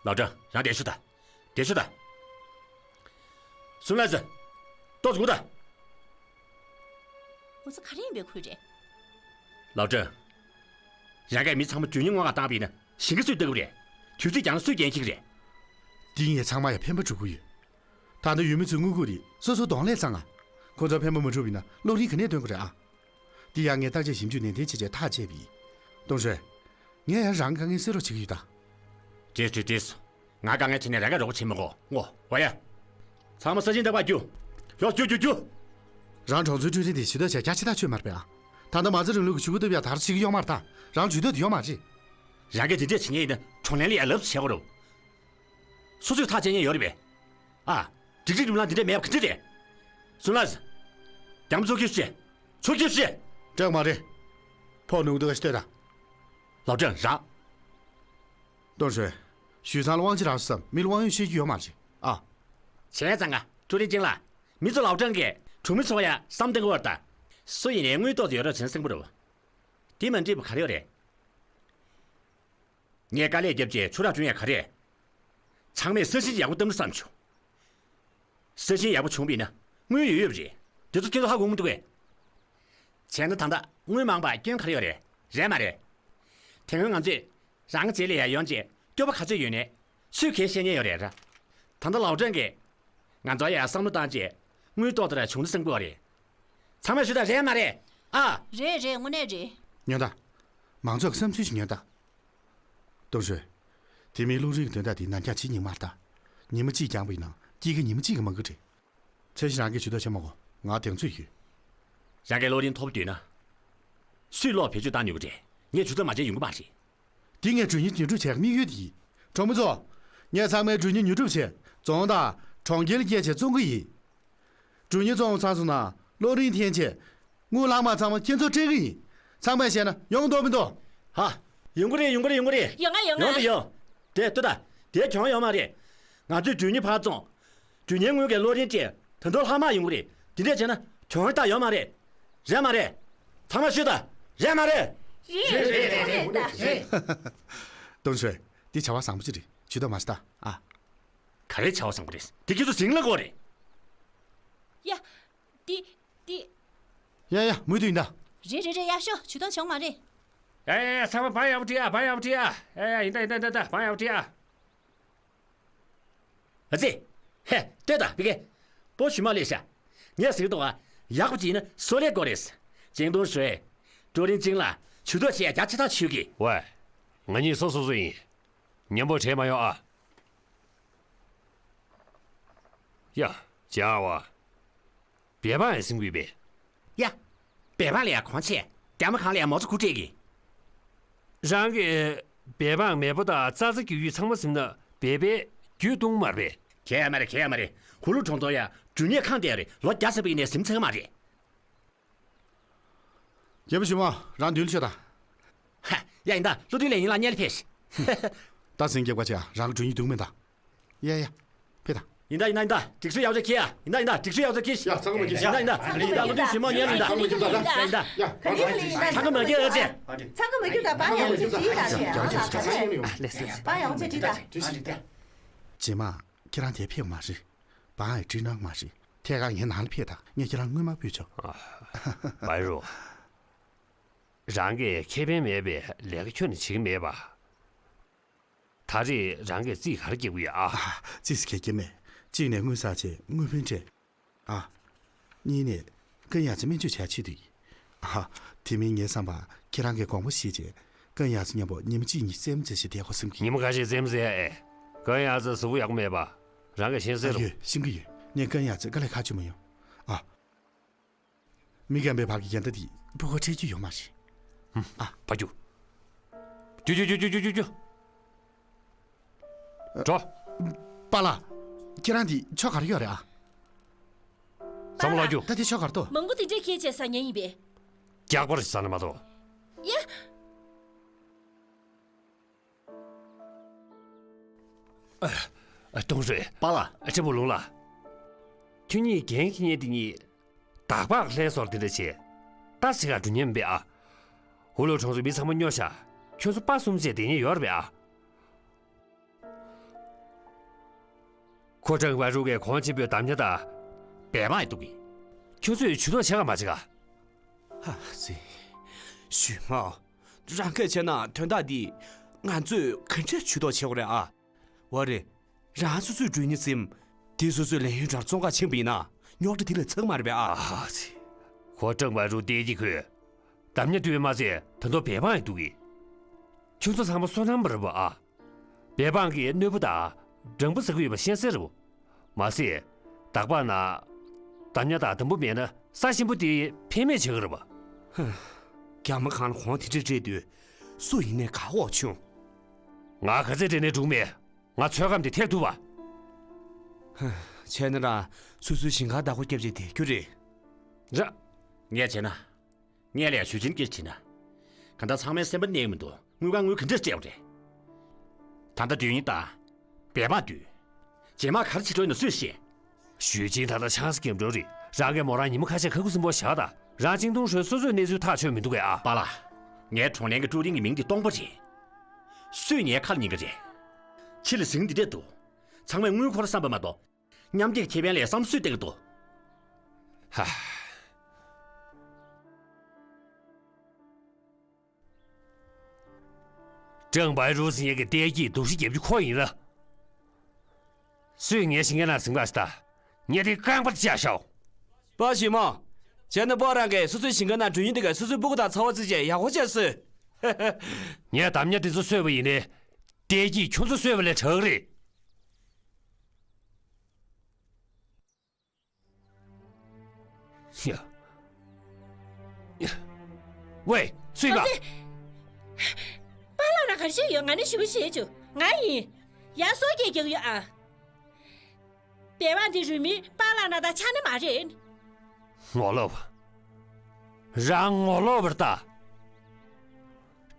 ལའོ་ཀྲང་། རང་བསྡད་ཤོག་ད། བསྡད་ཤོག་ད། སུན་ལའི་ཙི། ཏོག་ཙམ་སྒུག་ད། འོ་ཙི། ག་རེ་ཡིན་པའི་ཁུལ་རེད། ལའོ་ཀྲང་། རང་གིས་མི་ཚང་མ་གྲོས་ཉིན་སྔོན་ལ་བཏང་བ་ཡིན་ན་ཞིང་ཁ་སུས་བཏབ་ཀྱི་རེད། དུས་ཚོད་འགྱངས་ན་སུས་འགན་འཁྱེར་གྱི་རེད། འདི་ངས་ཚང་མ་ཡང་ཕན་པ་སྒྲུབ་ཀྱི་ཡོད། ད་ལྟ་ཡུལ་མི་ཚོའི་དངུལ་ཁུག་དེ་སོ་སོའི་གདོང་ལས་བཙལ་ང་། ཁོ་ཚོར་ཕན་པ་མ་སྒྲུབ་པ་ཡིན་ན་གློག་རིན་ག་ནས་འདོན་དགོས་རེད་ཨ། འདི་ཡང་ངས་བརྟག་དཔྱད་ཞིབ་འཇུག་ནན་ཏན་བྱས་བྱས་ཐག་བཅད་པ་ཡིན། ཏུང་ཧྲོས། ངས་ཡང་རང་དཀའ་ངལ་སེལ་རོགས་བྱེད་ཀྱི་ཡོད་ད། བྲིས་བྲིས་བྲིས། ང་དཀའ་ངལ་འཕྲད་ནས་རང་གིས་རོགས་པ་བྱེད་མི་དགོས། ངོ་། ཝ་ཡ། ཚང་མ་ས་ཞིང་བདག་པར་རྒྱུགས། ཡོ། རྒྱུགས་རྒྱུགས་རྒྱུགས། རང་གྲོང་ཚོའི་ཁྲོད་རིགས་དེ་ཇུས་གཏོགས་བྱས་རྒྱ་ཆེ་ཐག་ཆོད་མ་རེད་པས་ཨ། ད་ལྟ་མ་རྩ་རིང་ལུགས་ཀྱི་ཇུས་འགོད་ཐུབ་ཡག་ད་ར་བྱེད་ཀྱི་ཡོད་མ་རེད་ད། རང་ཇུས་གཏོགས་དེ་ཡོད་མ་རེད། རང་གིས་དེ་འདྲས་བྱེད་མཁན་ཡིན་ན་གྲོང་ལྷན་ལ་ཡ་ལབ་བྱེད་དགོས་རེད། སོ་སོས་ཐག་བཅད་མཁན་ཡོད་རེད་པས། ཨ། སྒྲིག་སྒྲིག་ལུང་ལ་འདི་འདྲའི་མེད་པ་ག་འདྲ་རེད། སུན་ལ། རྒྱ་མཚོ་ཁྱོད་ཤི། མཚོ་ཁྱོད་ཤི། སྐྲག་མ་རེད། ཕོག་ནུས་འདུག་ག་ཤི་ལྟོས་དང་། ལའོ་ཀྲང་རང་། ཏུང་ཧྲོས། ཞུས་ཚང་ལ་དབང་ཆ་རག་སོང་བསམ། མི་ལ་དབང་ཡོད་ཤེས་ཀྱི་ཡོད་མ་རེད་ཨ། བྱས་ཙང་ང་ཀྲུའུ་ཀྲིན་ཅིང་ལ། མི་ཚོ་ལའོ་ཀྲང་གིས་གྲོང་མི་ཚོ་ཡ་བསམ་གཏན་གོ་བར་ལྟ། སུ་ཡིན་ནའི་དངུལ་ཏོག་ཙམ་ཡོད་རོགས་བྱེད་ན་བསམ་གི་རེད། དེ་མ་འགྲིག་པ་ག་རེ་ཡོད་རེད། ངས་དཀའ་ལས་བརྒྱབ་བྱས་ཆུ་རགས་བསྐྲུན་ཡ་ག་རེ། ཚང་མས་ས་ཞིང་ཡག་པོ་བཏབ་ན་བསམ་བྱུང་། ས་ཞིང་ཡག་པོ་བྱུང་བ་ཡིན་ན་དངུལ་ཡོད་ཡོད་པ་རེད། དེ་ཚོ་ཁྱེད་ཚོ་ཧ་གོ་མི་འདུག་གས། བྱས་ན་ད་ལྟ་དངུལ་མང་པ་སྐྱོན་ག་རེ་ཡོད་རེད། རེད་མ་རེད། དེ་སྔོན་ང་ཚོས་རང་རྗེས་ལ་ཡ་ཡོང་བྱས་སྐྱོ་པོ་ག་ཚོད་ཡོད་ནའི་སུས་གལ་བཤད་མཁན་ཡོད་རེད་ར། ད་ལྟ་ལའོ་ཀྲང་གིས་ང་ཚོ་ཡ་བསམ་བློ་བཏང་བྱས་དངུལ་ཏོག་ཙམ་ར་བྱུང་ན་བསམ་གི་ཡོད་རེད། ཚང་མས་ཞུ་དང་། རེད་མ་རེད་ཨ། རེད་རེད། དངོས་གནས་རེད། ཉོན་དང་། མང་ཚོགས་ཀྱི་བསམ་ཚུལ་ཞིག་ཉོན་དང་། ཏུང་ཧྲོས། དེ་མིན་གློག་རིན་གྱི་དོན་དག་དེ་ནམ་རྒྱང་ཇི་སྙིང་མར་ལྟ། ཉི་མ་གཅིག་འགྱངས་པ་ཡིན་ན་སྐྱེད་ཀ་ཉི་མ་གཅིག་གི་མང་གི་རེད། ཚད་གཞི་རང་གིས་ཇུས་གཏོགས་བྱེད་མ་དགོས། ང་གདེང་ཚོད་ཡོད། རང་གིས་གློག་རིན་མཐོ་པོ་འདོད་ན། སུས་གློག་བེད་སྤྱོད་བཏང་ཉོ་གི་རེད། ངས་ཇུས་གཏོགས་མ་བྱས་ཡོང་གི་མ་རེད། འདི་ངས་གྲོས་ཉིན་ཉོ་སྒྲུབ་བྱས་དམིགས་ཡུལ་དེ་ཡིན། གྲོང་མི་ཚོ། ངས་ཚང་མའི་གྲོས་ཉིན་ཉོ་སྒྲུབ་བྱས་རྫོང་དང་གྲོང་ཁྱེར་བསྐྱལ་བྱས་བཙོང་གི་ཡིན། གྲོས་ཉིན་བཙོང་ཚར་སོང་ན་གློག་རིན་འཐེན་བྱས། དངུལ་ལྷག་མ་ཚང་མ་ཁྱེད་ཚོར་སྤྲད་གི་ཡིན། ཚང་མས་བཤད་ན་ཡོང་འདོད་མི་འདུག་ཧ། ཡོང་གི་རེད། ཡོང་གི་རེད། ཡོང་གི་རེད། ཡོང་ང་ཡོང་ང་། ཡོང་དུ་ཡོང་། དེ་ལྟོས་དང་། དེ་གྱོང་ཡོད་མ་རེད། ང་ཚོས་སྒྲོན་གཉེར་ཕར་བཙོང་། སྒྲོན་གཉེར་དངུལ་གྱི་གློག་རིན་སྤྲད། ད་དུང་ལྷག་མ་ཡོང་གི་རེད། དེ་འདྲས་བྱས་ན་གྱོང་རེ་ད་ཡོད་མ་རེད། རེད་མ་རེད། ཚང་མ་ཤོད་དང་། རེད་མ་རེད། རེད་རེད་རེད་རེད་ད། ཏུང་ཧྲོས། འདི་བྱ་བ་བཟང་པོ་ཅིག་རེད། ཇུས་གཏོགས་མ་བྱེད་ད། ཨ། ག་རེ་བྱ་བ་བཟང་པོ་རེད། དེ་ཁྱེད་ཚོ་ཟིང་ལ་གོ་རེད། ཡ། འདི། འདི། ཡ་ཡ། མུ་མཐུད་ཡིན་ད། རེད་རེད་རེད། ཡ་ཤོ། ཇུས་གཏོགས་བྱུང་མ་རེད། ཡ་ཡ་ཡ། ཚང་མ་བང་ཡག་པོ་སྒྲིག་ཨ། བང་ཡག་པོ་སྒྲིག་ཨ། ཡ་ཡ། ཡིན་ད་ཡིན་ད་ཡིན་ད། བང་ཡག་པོ་སྒྲིག་ཨ། ཨ་ཙི། ཧེ། ལྟོས་དང་བི་ཀེ། པོ་ཞུ་མ་ལས་ཤ། ངས་ཟེར་གི་འདུག་ཨ། ཡག་པོ་ཅིག་ཡིན་ན་སོ་ལས་དགོས་རེད། ཅིང་ཏུང་ཧྲོས། ཀྲུའུ་རིན་ཅིང་ལ་ཇུས་གཏོགས་བྱས་རྒྱ་ཆེ་ཐག་ཆོད་གི། ཝེ། ང་གཉིས་སོ་སོ་སོ་ཡིན། མཉམ་པོ་བྲལ་མ་ཡོང་ཨ། ཡ། ཅང་བ། བེ་བང་ཡང་ཟིན་དགོས་པས། ཡ། བེ་བང་ལ་ཡ་གོང་ཆེ། རྒྱ་མ་གང་ལ་ཡ་མོ་ཚོ་ཁུ་ཁྲེ་གི། རང་གི་བེ་བང་མེས་པོ་དང་ཙ་ཙ་རྒྱུ་ཡུས་ཚང་མ་ཟིན་ན་བེ་བེ་རྒྱུད་གཏོང་མ་རེད། གལ་ཡ་མ་རེད། གལ་ཡ་མ་རེད། ཧུ་ལུ་གྲོང་ཚོ་ཡ་འབྲུ་ནད་ཁང་དེ་རེད། ལོ་བརྒྱ་ཟིན་པ་ཡིན་ནའི་ཟིན་ཚར་མ་རེད། རྒྱལ་པོ་ཞི་མོ། རང་མདུན་ལ་ཤོག་དང་། ཧ། ཡ་ཡིན་ད། བློ་མཐུན་ལས་ཡིན་ལ་སྙལ་ཕེབས། ད་ཟིན་རྒྱབ་ཀ་ཆེ་ཨ། རང་གི་འགྲོ་ཉིད་འདུག་མེད་ད། ཡ་ཡ། ཕེབས་དང་། ཡིན་ད་ཡིན་ད་ཡིན་ད། སྒྲིག་སྲོལ་ཡག་ཚོད་ཁྱེར་ཡ། ཡིན་ད་ཡིན་ད། སྒྲིག་སྲོལ་ཡག་ཚོད་ཁྱེར། ཡ། ཚང་མ་མ་ཁྱེར། ཡིན་ད་ཡིན་ད། ཡིན་ད། བློ་མཐུན་ཞི་མོ་སྙལ་ཡིན་ད། ཡིན་ད་ཡིན་ད། ཚང་མ་མ་ཁྱེར་ཨ་ཙི། ཚང་མ་མ་ཁྱེར་ད། བང་ཡག་ཚོད་སྒྲིག་ད་ཆེ། ཨ། ལགས་སོ་ལགས་སོ། བང་ཡག་ཚོད་སྒྲིག་ད། རྗེས་མ་ཁྱེད་རང་དེར་ཕེབས་མ་རེད། བང་ཡང་སྒྲིག་གནང་མ་རེད། ཐད་ཀར་ངའི་ནང་ལ་ཕེབས་དང་། ངས་ཁྱེད་རང་སྔོན་མ་ཕུད་ཆོག། ཨ། བའི་རུ། རང་གིས་ཁེ་ཕན་མེད་པའི་ལས་ཀ་ཁྱོན་ནས་བྱེད་ཀྱི་མེད་པ། ད་རེས་རང་གིས་རྩིས་ག་རེ་རྒྱག་གི་ཡོད་ཨ། ཨ། རྩིས་སུ་ག་རྒྱག་མེད། གཅིག་ནས་དངུལ་བསགས་བྱས་དངུལ་ཕོན་སྤྲད། ཨ། གཉིས་ནས་ཀན་ཡ་ཙི་སྨན་བཅོས་བྱ་ཆེད་དུ་ཡིན། ཨ། དེ་མིན་ངའི་བསམ་པར་ཁྱེད་རང་གིས་དགོངས་པ་བཞེས་བྱས་ཀན་ཡ་ཙི་མཉམ་པོ་ཉི་མ་གཅིག་གཉིས་རྩེད་མོ་རྩེ་བྱས་བསྡད་དགོས་བསམ་གྱི། ཉི་མ་ཁ་ཤས་རྩེད་མོ་རྩེ་ཨེ། ཀན་ཡ་ཙི་གཟུགས་པོ་ཡག་པོ་མེད་པ། རང་གིས་ཤེས་གསལ་རེད། ཡོད། ཤེས་ཀྱི་ཡོད། ངས་ཀན་ཡ་ཙི་དཀའ་ལས་ཁག་ཅིག་མ་ཡོང་། ཨ། མི་རྒན་པའི་བར་གྱི་འགལ་ཟླ་འདི་ཕྲུ་གུ་འཕྲད་རྒྱུ་ཡོད་མ་རེད། ཨ། ཕར་རྒྱུགས། རྒྱུགས་རྒྱུགས། འགྲོ། པཱ་ལགས། ཁྱེད་རང་འདི་ཆོ་ག་རེ་ཡོད་རེད་ཨ། བསམ་བློ་རྒྱུགས། ད་འདི་ཆོ་ག་རེ་འདུག། མང་པོ་དེ་འདྲས་ཁྱེད་བྱས་ཟ་ཉན་ཡིན་པས། སྐྱག་པ་རེད་ཟ་ན་མ་གཏོགས། ཡ། ཨ། ཏུང་ཧྲོས། པཱ་ལགས། ཨ། ཁྲེན་པོ་ལུང་ལགས། ཁྱོད་གཉིས་རྒན་ཁྱི་གཉིས་དེ་གཉིས། དག་པག་ལྷས་སོར་དེ་འདྲ་བྱས། ད་སི་ག་འགྲོ་ཉན་མི་འབད་ཨ། ཧུ་ལོ་གྲོང་ཚོའི་མི་ཚང་མ་སྨྱོ་ཤག། ཁྱོད་ཚོ་པ་གསུམ་བྱས་བསྡད་ཉན་ཡོད་རེད་པས་ཨ། ཁོ་ཀྲང་བ་རུ་གའི་གོང་ཆེན་པོའི་འདམ་ཉ་དང་། བེ་བང་ཡང་འདུག་གི། ཁྱོད་ཚོས་ཇུས་གཏོགས་བྱེད་ག་མ་བྱེད་ག། ཧ་ཙི། ཞུས་མ། རང་གིས་བྱས་ན་དོན་དག་འདི་ང་ཚོས་ག་འདྲས་ཇུས་གཏོགས་བྱེད་དགོས་རེད་ཨ། འོ་རེད། རང་སོ་སོའི་སྒྲོན་ཉི་ཙིམ། དེ་སོ་སོའི་ལས་ཡུན་རང་བཙོང་ག་ཕྱིན་པ་ཡིན་ན་རྙོག་དྲ་དེ་ལས་ཚང་མ་རེད་པས་ཨ། ཨ་ཙི། ཁོ་ཀྲང་བ་རུ་བལྟས་ཀྱི་ཁོས། འདམ་ཉ་བཏུས་མ་ཚད་ད་དུང་བེ་བང་ཡང་འདུག་གི། ཁྱོད་ཚོ་ཚང་མ་སོ་ནམ་པ་རེད་པ་ཨ། བེ་བང་གིས་གནོད་པ་དང་སྦྲང་བུ་ཟ་གི་ཡོད་པ་ཤེས་གསལ་རེད་པ། མ་ཟད། དག་པག་ན། འདམ་ཉ་དང་འདམ་བུ་མེད་ན་ས་ཆེན་པོ་དེ་ཕན་མེད་བྱེད་ཀྱི་རེད་པ། ཧ། རྒྱ་མ་གང་ལ་གོང་དེ་འདྲས་སྤྲད་དུས་སུ་ཡིན་ནའི་ག་འོག་ཆུང་། ང་ག་ཚད་སྤྲད་ནའི་འགྲིག་མེད། ང་ཚོད་བགམ་དེ་ཐེག་ཐུབ་པ། ཧ། བྱས་ན་རང་སོ་སོའི་ཞིང་ཁར་བདག་པོ་བརྒྱབ་བྱས་བསྡད་རྒྱུ་རེད། ར། ངས་བྱས་ན། ངས་ལས་ཞུས་ཅིན་སྐད་དྲིས་ན། གང་ལྟར་ཚང་མའི་སེམས་པ་གནས་ཀྱི་མི་འདུག། དངུལ་ཁང་དངུལ་ག་འདྲས་སྤྲད་པ་རེད། ད་ལྟ་སྒྲོན་ཉི་དང་། བེ་བང་བཏུས། རྗེས་མ་ག་རེ་བྱེད་འགྲོ་ཡིན་ན་སུས་ཤེས། ཞུས་ཅིན་ད་ལྟ་ཆང་ས་སྐྱེམས་འགྲོ་རེད། རང་གིས་མོ་རང་ཉི་མ་ཁ་ཤས་ཁ་ཁུ་སིམ་པོ་བཞག་དང་། རང་ཅིང་ཏུང་ཧྲོས་སོ་སོའི་གནས་ཚུལ་ཐག་ཆོད་མི་འདུག་གས་ཨ། པཱ་ལགས། ངའི་གྲོང་ལྷན་གྱི་ཀྲུའུ་རིན་གྱི་མིང་དེ་སྟོང་པ་རེད། སུས་ངའི་ཁ་ལ་ཉན་གི་རེད། ཕྱི་ལ་ཟིང་འདི་འདྲས་འདུག། ཚང་མས་དངུལ་འཁོར་བསམ་པ་མ་གཏོགས། མཉམ་འདེགས་ཁེ་ཕན་ལས་བསམ་སུས་བཏང་གི་འདུག། ཧ། ཀྲང་བའི་རུ་ཟེར་མཁན་གྱི་ལྟས་ཀྱིས་སྡུག་ཤི་རྒྱབ་རྒྱུ་ཁོ་ཡིན་ལ། སུས་ངའི་ཞིང་ཁའི་ནང་ཟིང་བ་ཞིག་ད། ངས་དེ་རྐང་པར་བཅག་ཤོག། པ་ཞི་མོ། བྱས་ན་པོ་རང་གིས་སོ་སོའི་ཞིང་ཁའི་ནང་སྒྲོན་ཉི་དེ་ག་སོ་སོའི་སྤུ་གུ་དང་ཚ་བ་བརྩིས་བྱས་ཡག་པོ་བྱས་སོས། ངས་འདམ་ཉ་དེ་ཚོ་གསོས་པ་ཡིན་ནའི། ལྟས་ཀྱིས་ཁྱོད་ཚོ་གསོས་པ་ལས་དྲག་གི་རེད། ཡ། ཡ། ཝེ། སུས་པ། ཨ་ཙི། པཱ་ལགས་ལ་ག་རེ་བྱས་ཡོད། ང་ནི་ཞུ་བ་བྱེད་ཆོག། ང་ཡིན། ཡ། སོ་སྐྱེས་རྒྱག་ཡོད་ཨ། བེ་བང་འདི་རུས་མིང་པཱ་ལགས་ན་ད་ཆ་ནི་མ་རེད། ངོ་ལོག་པ། རང་ངོ་ལོག་པར་ལྟ།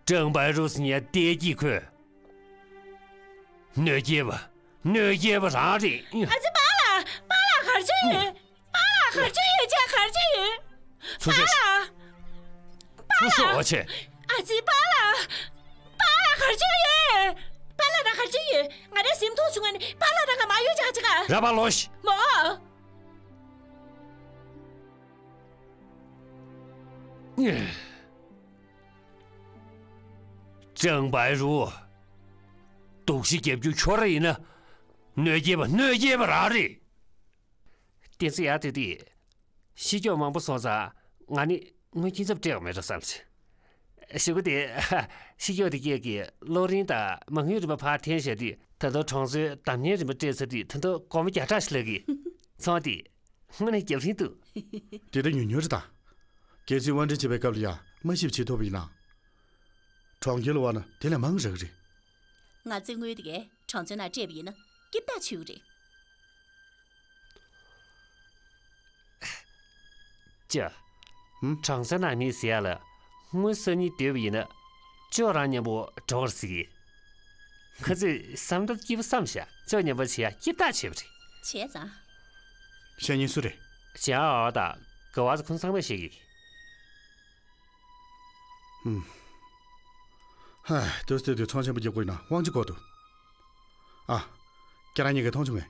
ཀྲང་བའི་རུ་ཟེར་མཁན་ལྟས་ཀྱིས་ཁོས། གནོད་སྐྱེལ་བ། གནོད་སྐྱེལ་བ་རང་རེད། ཨ་ཙི། པཱ་ལགས། པཱ་ལགས་ག་རེ་བྱས་ཡོད། པཱ་ལགས་ག་རེ་བྱས་ཡོད། ཅེས་ག་རེ་བྱས་ཡོད། ཚུར་ཤོག་པཱ་ལགས། ཚུར་ཤོག་ཨོ་ཆེ། ཨ་ཙི། པཱ་ལགས། པཱ་ལགས་ག་རེ་བྱས་ཡོད། པཱ་ལགས་ད་ག་རེ་བྱས་ཡོད། ང་རའི་སེམས་ཐུག་བྱུང་ང་ནི། པཱ་ལགས་ད་ང་མ་ཡོད་ཅག་ཅིག་ག་ར་པ་ལོ་ཤི། མོ། ཀྲང་པའི་རུ། སྡུག་ཤི་རྒྱབ་རྒྱུ་ཁྱོད་རང་ཡིན་ན། གནོད་སྐྱེལ་བ། གནོད་སྐྱེལ་བ་རང་རེད། བསྟན་འཛིན་ཡར་དེ་དུས། ཤི་སྐྱོགས་མང་པོ་སོང་ཙང་ང་ནི་དངུལ་ཁྱེད་ཚབ་སྤྲད་པ་མེད་འགྲོ་བསམ་ལ། གཞུག་གུ་དེ། ཤི་སྐྱོགས་དེ་སྐྱེས་ཀྱི་གློག་རིན་དང་མ་དངུལ་རིན་པ་ཕར་འཐེན་བཞག་དུས། ད་དུང་གྲོང་ཚོའི་བདག་གཉེར་རིན་པ་སྤྲད་ཚར་དུས། ད་དུང་སྒོར་མོ་བརྒྱ་ཕྲག་ཞིག་ལྷག་གི། ཚོང་དེ་དངོས་གནས་རྒྱབ་རིན་འདུག་དེ་ལྟར་ཉུང་ཉུང་རེད་ད། རྒྱལ་སྲིད་དབང་འཛིན་བྱེད་པའི་སྐབས་ལ་ཡང་མ་ཤི་བར་བྱེད་ཐུབ་པ་ཡིན་ན། གྲོང་ཁྱེར་ལ་བ་ན་དེ་ལས་མང་རག་གི་རེད། ང་ཚོའི་དངུལ་དེ་གས་གྲོང་ཚོའི་ནང་སྤྲད་པ་ཡིན་ན་སྐྱིད་ཐག་ཆོད་ཀྱི་རེད། ཅི། ཧུམ། གྲོང་ཚོའི་ནང་མི་ཟེར་ཡ་ལ་དངུལ་བསགས་སྙིང་འདོད་པ་ཡིན་ན། ཅོག་རང་མཉམ་པོ་འགྲོ་བར་ཟེར་གི། ཁོ་ཚོས་བསམ་སྟབས་སྐྱིད་པོ་བསམ་བཞག་ཅོག་མཉམ་པོ་བྱེད་ཡ་སྐྱིད་ཐག་ཆོད་པ་རེད། བྱས་ཙང་། བཤད་མཁན་སུ་རེད། ཅང་ཨའོ་དང་ག་བ་ཙི་ཁོང་ཚང་མས་བཤད་གི། ཧུམ། ཧ། དུས་དེ་དུས་ཚོང་ཆེན་པོ་རྒྱག་དགོས་ན་དབང་ཆ་དགོས་འདུག་ཨ། ཁྱེད་རང་གཉིས་ཀས་མཐོང་བྱུང་